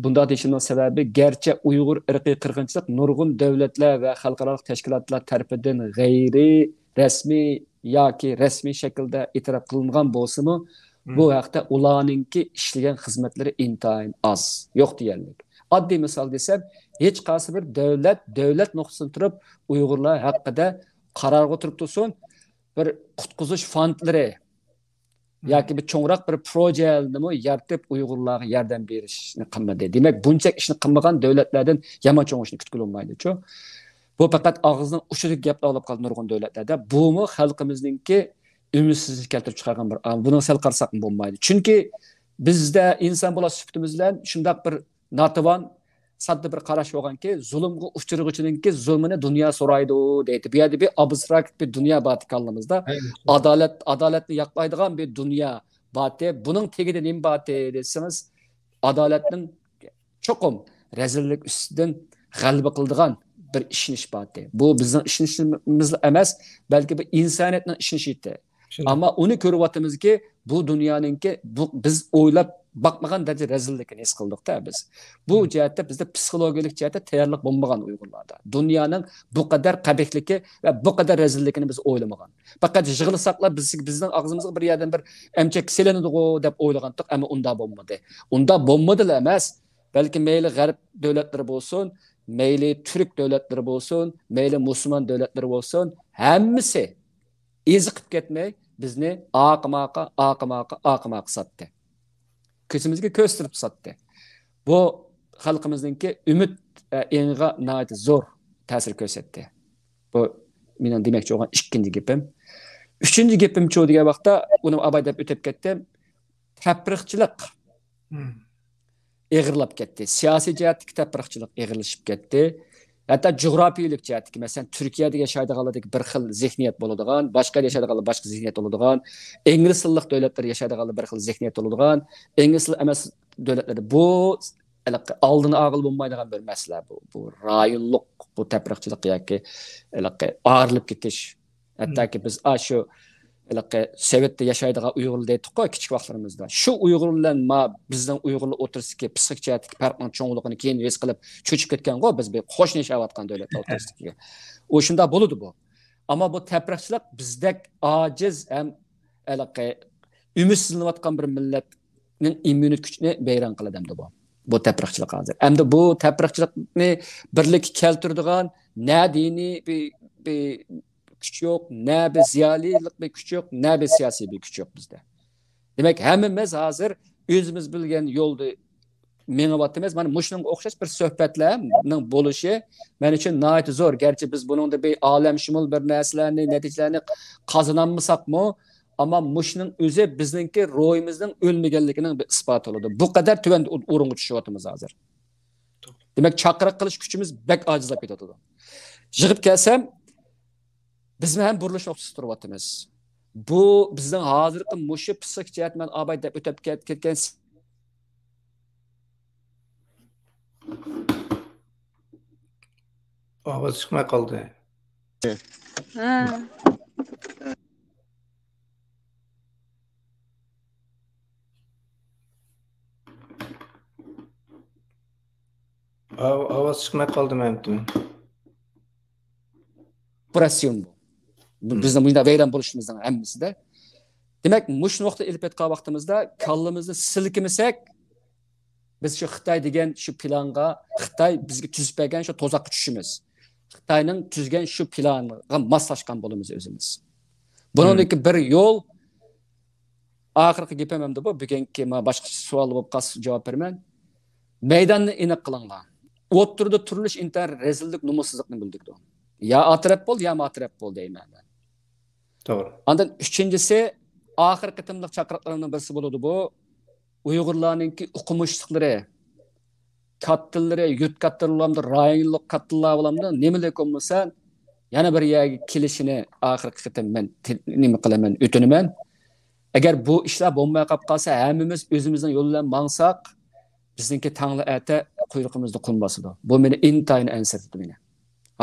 بۇنداق دېيىشىمنىڭ سەۋەبى، گەرچە ئۇيغۇر ئىرقىي قىرغىنچىلىق نۇرغۇن دۆلەتلەر ۋە خەلقئارالىق تەشكىلاتلار تەرىپىدىن غەيرىي رەسمىي ياكى رەسمىي شەكىلدە ئېتىراپ قىلىنغان بولسىمۇ، بۇ ھەقتە ئۇلارنىڭكى ئىشلىگەن خىزمەتلىرى ئىنتايىن ئاز، يوق دېيەرلىك. ئاددىي مىسال دېسەم، ھېچقايسى بىر دۆلەت، دۆلەت نۇقتىسىدىن تۇرۇپ ئۇيغۇرلار ھەققىدە قارارغا تۇرۇپ تۇرسۇن، بىر قۇتقۇزۇش فوندلىرى ياكى بىر چوڭراق بىر پروژەلەرنىمۇ يارىتىپ، ئۇيغۇرلارغا ياردەم بېرىشنى قىلمىدى. دېمەك، بۇنچە ئىشنى قىلمىغان دۆلەتلەردىن يامان چوڭ ئىشنى كۈتكىلى بولمايدۇچۇ. بۇ پەقەت ئاغزىنىڭ ئۇچىدىكى گەپلەر بولۇپ قالدى نۇرغۇن دۆلەتلەردە. بۇمۇ خەلقىمىزنىڭكى ئۈمىدسىزلىك كەلتۈرۈپ چىقارغان بىر، بۇنىڭ سەل قارىساقمۇ بولمايدۇ. چۈنكى بىزدە ئىنسان بولاش سۈپىتىمىز بىلەن شۇنداق بىر ناتىۋان، ساددا بىر قاراش بولغانكى، زۇلۇمغا ئۇچرىغۇچىنىڭكى زۇلمىنى دۇنيا سورايدۇ دەيدۇ. بۇ يەردە بىر ئابستراكت بىر دۇنيا بارتى كاللىمىزدا. ئادالەت، ئادالەتنى ياقلايدىغان بىر دۇنيا بارتى. بۇنىڭ تېگىدە نېمە بارتى دېسىڭىز، ئادالەتنىڭ چوقۇم رەزىللىك ئۈستىدىن غەلىبە قىلىدىغان بىر ئىشىنىش بارتى. بۇ بىزنىڭ ئىشىنىشىمىز ئەمەس، بەلكى بۇ ئىنسانىيەتنىڭ ئىشىنىشى ئىدى. ئەمما ئۇنى كۆرۈۋاتىمىزكى، بۇ دۇنيانىڭكى، بۇ بىز ئويلاپ باقمىغان دەرىجىدە رەزىللىكىنى ھېس قىلدۇق-تە بىز. بۇ جەھەتتە بىزدە پسىخولوگىيەلىك جەھەتتە تەييارلىق بولمىغان ئۇيغۇرلاردا. دۇنيانىڭ بۇ قەدەر قەبىھلىكى ۋە بۇ قەدەر رەزىللىكىنى بىز ئويلىمىغان. پەقەت يىغلىساقلا بىز، بىزنىڭ ئاغزىمىزغا بىر يەردىن بىر ئەمچەك سېلىنىدىغۇ دەپ ئويلىغانتۇق، ئەمما ئۇنداق بولمىدى. ئۇنداق بولمىدىلا ئەمەس، بەلكى مەيلى غەرب دۆلەتلىرى بولسۇن، مەيلى تۈرك دۆلەتلىرى بولسۇن، مەيلى مۇسۇلمان دۆلەتلىرى بولسۇن، ھەممىسى ئېزىقىپ كەتمەي، بىزنى ئاقىماقا، ئاقىماقا، ئاقىماقا ساتتى. كۆزىمىزگە كۆرسىتىپ ساتتى. بۇ خەلقىمىزنىڭكى ئۈمىد، ئە، ئېڭىغا ناھايىتى زور تەسىر كۆرسەتتى. بۇ مېنىڭ دېمەكچى بولغان ئىككىنچى گېپىم. ئۈچىنچى گېپىمچۇ دېگەن ۋاقىتتا، ئۇنى ئاباي دەپ ئۆتۈپ كەتتىم. تەپرىقىچىلىق ئېغىرلاپ كەتتى. سىياسىي جەھەتتىكى تەپرىقىچىلىق ئېغىرلىشىپ كەتتى. ھەتتا جۇغراپىيىلىك جەھەتتىكى، مەسىلەن، تۈركىيەدە ياشايدىغانلاردىكى بىر خىل زېھنىيەت بولىدىغان، باشقا يەردە ياشايدىغانلار باشقا زېھنىيەت بولىدىغان، ئىنگلىز تىللىق دۆلەتلەردە ياشايدىغانلار بىر خىل زېھنىيەت بولىدىغان، ئىنگلىز تىلى ئەمەس دۆلەتلەردە بۇ ھېلىقى ئالدىنى ئالغىلى بولمايدىغان بىر مەسىلە بۇ. بۇ رايونلۇق بۇ تەپرىقىچىلىق ياكى ھېلىقى ئايرىلىپ كېتىش. ھەتتاكى بىز ئاشۇ ھېلىقى سوۋېتتا ياشايدىغان ئۇيغۇرلار دەيتتۇققۇ كىچىك ۋاقىتلىرىمىزدا. شۇ ئۇيغۇرلار بىلەن ما بىزنىڭ ئۇيغۇرلار ئوتتۇرىسىدىكى پسىخىك جەھەتتىكى پەرقنىڭ چوڭلۇقىنى كېيىن ھېس قىلىپ چۆچۈپ كەتكەنغۇ بىز بىر قوشنا ياشاۋاتقان دۆلەتلەر ئوتتۇرىسىدىكى. ئۇ شۇنداق بولىدۇ بۇ. ئەمما بۇ تەپرىقىچىلىق بىزدەك ئاجىز ھەم ھېلىقى ئۈمىدسىزلىنىۋاتقان بىر مىللەتنىڭ ئىممۇنىتېت كۈچىنى ۋەيران قىلىدۇ ئەمدى بۇ. بۇ تەپرىقىچىلىق ھازىر. ئەمدى بۇ تەپرىقىچىلىقنى بىرلىككە كەلتۈرىدىغان نە دىنىي بىر، بىر كۈچ يوق، نە بىر زىيالىيلىق بىر كۈچ يوق، نە بىر سىياسىي بىر كۈچ يوق بىزدە. دېمەك، ھەممىمىز ھازىر ئۆزىمىز بىلگەن يولدا مېڭىۋاتىمىز. مانا مۇشۇنىڭغا ئوخشاش بىر سۆھبەتلەرنىڭ بولۇشى مەن ئۈچۈن ناھايىتى زور. گەرچە بىز بۇنىڭدا بىر ئالەمشۇمۇل بىر نەرسىلەرنى، نەتىجىلەرنى قازىنالمىساقمۇ، ئەمما مۇشۇنىڭ ئۆزى بىزنىڭكى روھىمىزنىڭ ئۆلمىگەنلىكىنىڭ بىر ئىسپاتى بولىدۇ. بۇ قەدەر تۆۋەن ئورۇنغا چۈشۈۋاتىمىز ھازىر. دېمەك، چاقىرىق قىلىش كۈچىمىز بەك ئاجىزلاپ كېتىۋاتىدۇ. يىغىپ كەلسەم، بىزمۇ ھەم بۇرۇلۇش نۇقتىسىدا تۇرۇۋاتىمىز. بۇ بىزنىڭ ھازىرقى مۇشۇ پسىخىك جەھەت مەن ئاباي دەپ ئۆتۈپ كەت-، كەتكەن ئاۋاز چىقماي قالدى. ھە. ئاۋ-، ئاۋاز چىقماي قالدى مەنىڭكى. ئوپېراتسىيون بۇ. بۇ بىزنىڭ مۇشۇنداق ۋەيران بولۇشىمىزنىڭ ھەممىسىدە. دېمەك، مۇشۇ نۇقتا ئېلىپ ئېيتقان ۋاقتىمىزدا كاللىمىزنى سىلكىمىسەك، بىز شۇ خىتاي دېگەن شۇ پىلانغا، خىتاي بىزگە تۈزۈپ بەرگەن شۇ تۇزاققا چۈشىمىز. خىتاينىڭ تۈزگەن شۇ پىلانىغا ماسلاشقان بولىمىز ئۆزىمىز. بۇنىڭدىكى بىر يول، ئاخىرقى گېپىم ئەمدى بۇ، بۈگۈنكى ما باشقا سوئال بولۇپ قالسا جاۋاب بېرىمەن. مەيداننى ئېنىق قىلىڭلار. ئوتتۇرىدا تۇرۇلۇش ئىنتايىن رەزىللىك، نومۇسسىزلىقنى بىلدۈرىدۇ. يا ئاتىرەپ بول، يا ماتىرەپ بول دەيمەن مەن. توغرا. ئاندىن ئۈچىنچىسى، ئاخىرقى قېتىملىق چاقىرىقلىرىمنىڭ بىرسى بولىدۇ بۇ. ئۇيغۇرلارنىڭكى ئوقۇمۇشلۇقلىرى، كاتتىلىرى، يۇرت كاتتىلىرى بولامدۇ، رايونلۇق كاتتىلار بولامدۇ، نېمىلىك بولمىسا، يەنە بىر يەرگە كېلىشىنى ئاخىرقى قېتىم مەن تىل-، نېمە قىلىمەن، ئۆتۈنىمەن. ئەگەر بۇ ئىشلار بولماي قاپ قالسا، ھەممىمىز ئۆزىمىزنىڭ يولى بىلەن ماڭساق، بىزنىڭكى تاڭلا ئەتە قۇيرۇقىمىزدا قۇم باسىدۇ. بۇ مېنى ئىنتايىن ئەنسىرىتىدۇ مېنى.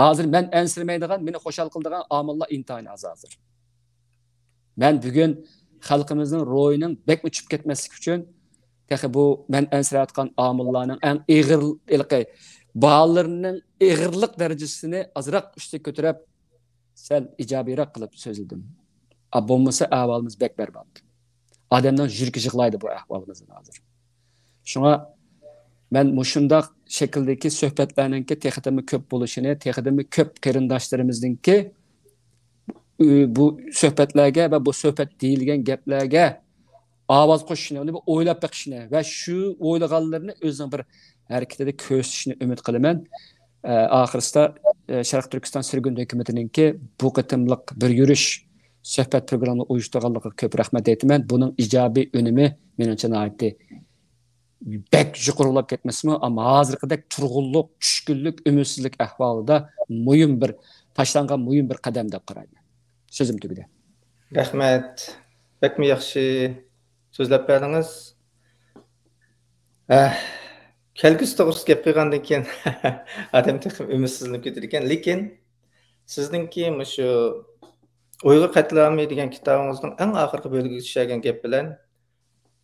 ھازىر مەن ئەنسىرىمەيدىغان، مېنى خۇشال قىلىدىغان ئامىللار ئىنتايىن ئاز ھازىر. مەن بۈگۈن خەلقىمىزنىڭ روھىنىڭ بەكمۇ چۈشۈپ كەتمەسلىكى ئۈچۈن، تېخى بۇ مەن ئەنسىرەۋاتقان ئامىللارنىڭ ئەڭ ئېغىر، ھېلىقى باھالىرىنىڭ ئېغىرلىق دەرىجىسىنى ئازراق ئۈستىگە كۆتۈرۈپ، سەل ئىجابىيراق قىلىپ سۆزلىدىم. ئا، بولمىسا ئەھۋالىمىز بەك بەربات. ئادەمنىڭ يۈرىكى يىغلايدۇ بۇ ئەھۋالىمىزدىن ھازىر. شۇڭا مەن مۇشۇنداق شەكىلدىكى سۆھبەتلەرنىڭكى تېخىدىنمۇ كۆپ بولۇشىنى، تېخىدىنمۇ كۆپ قېرىنداشلىرىمىزنىڭكى، ئى، بۇ سۆھبەتلەرگە ۋە بۇ سۆھبەت دېيىلگەن گەپلەرگە ئاۋاز قوشۇشىنى، ئۇنى بىر ئويلاپ بېقىشىنى ۋە شۇ ئويلىغانلىرىنى ئۆزىنىڭ بىر ھەرىكىتىدە كۆرسىتىشىنى ئۈمىد قىلىمەن. ئە، ئاخىرسىدا، ئە، شەرقىي تۈركىستان سۈرگۈن ھۆكۈمىتىنىڭكى بۇ قېتىملىق بىر يۈرۈش سۆھبەت پروگراممىنى ئۇيۇشتۇرغانلىقىغا كۆپ رەھمەت ئېيتىمەن. بۇنىڭ ئىجابىي ئۈنۈمى مېنىڭچە ناھايىتى بەك يۇقىرىلاپ كەتمىسىمۇ، ئەمما ھازىرقىدەك تۇرغۇنلۇق، چۈشكۈنلۈك، ئۈمىدسىزلىك ئەھۋالىدا مۇھىم بىر، تاشلانغان مۇھىم بىر قەدەم دەپ قارايمەن. سۆزۈم تۈگىدى. رەھمەت. بەكمۇ ياخشى سۆزلەپ بەردىڭىز. ئەھ، كەلگۈسى توغرىسىدا گەپ قىلغاندىن كېيىن ئادەم تېخىمۇ ئۈمىدسىزلىنىپ كېتىدىكەن. لېكىن سىزنىڭكى مۇشۇ ئۇيغۇر قەتلىئامى دېگەن كىتابىڭىزنىڭ ئەڭ ئاخىرقى بۆلىكىگە چۈشەرگەن گەپ بىلەن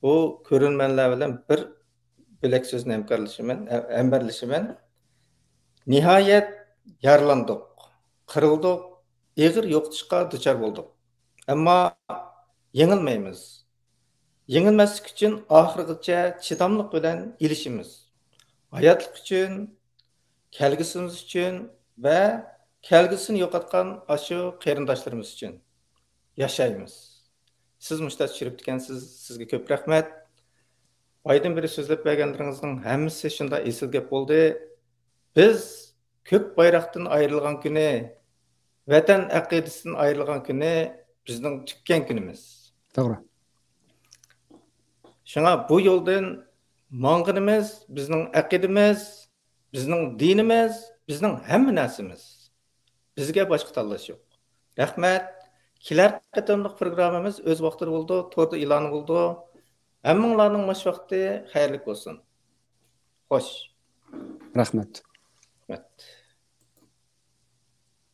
بۇ كۆرۈرمەنلەر بىلەن بىر بۆلەك سۆزنى ھەمكارلىشىمەن، ھەمبەرلىشىمەن. نىھايەت يارىلاندۇق، قىرىلدۇق، ئېغىر يوقىتىشقا دۇچار بولدۇق. ئەمما يېڭىلمەيمىز. يېڭىلمەسلىك ئۈچۈن ئاخىرغىچە چىداملىق بىلەن ئېلىشىمىز. ھاياتلىق ئۈچۈن، كەلگۈسىمىز ئۈچۈن ۋە كەلگۈسىنى يوقاتقان ئاشۇ قېرىنداشلىرىمىز ئۈچۈن ياشايمىز. سىز مۇشۇنداق چۈشۈرۈپتىكەنسىز، سىزگە كۆپ رەھمەت. بايدىن بېرى سۆزلەپ بەرگەنلىرىڭىزنىڭ ھەممىسى شۇنداق ئېسىل گەپ بولدى. بىز كۆك بايراقتىن ئايرىلغان كۈنى، ۋەتەن ئەقىدىسىدىن ئايرىلغان كۈنى بىزنىڭ تۈگىگەن كۈنىمىز. توغرا. شۇڭا بۇ يولدىن ماڭغىنىمىز بىزنىڭ ئەقىدىمىز، بىزنىڭ دىنىمىز، بىزنىڭ ھەممە نەرسىمىز. بىزگە باشقا تاللاش يوق. رەھمەت. كېلەر قېتىملىق پروگراممىمىز ئۆز ۋاقتىدا بولىدۇ، توردا ئېلان بولىدۇ. ھەممىڭلارنىڭ مۇشۇ ۋاقتى خەيرلىك بولسۇن. خوش. رەھمەت. رەھمەت.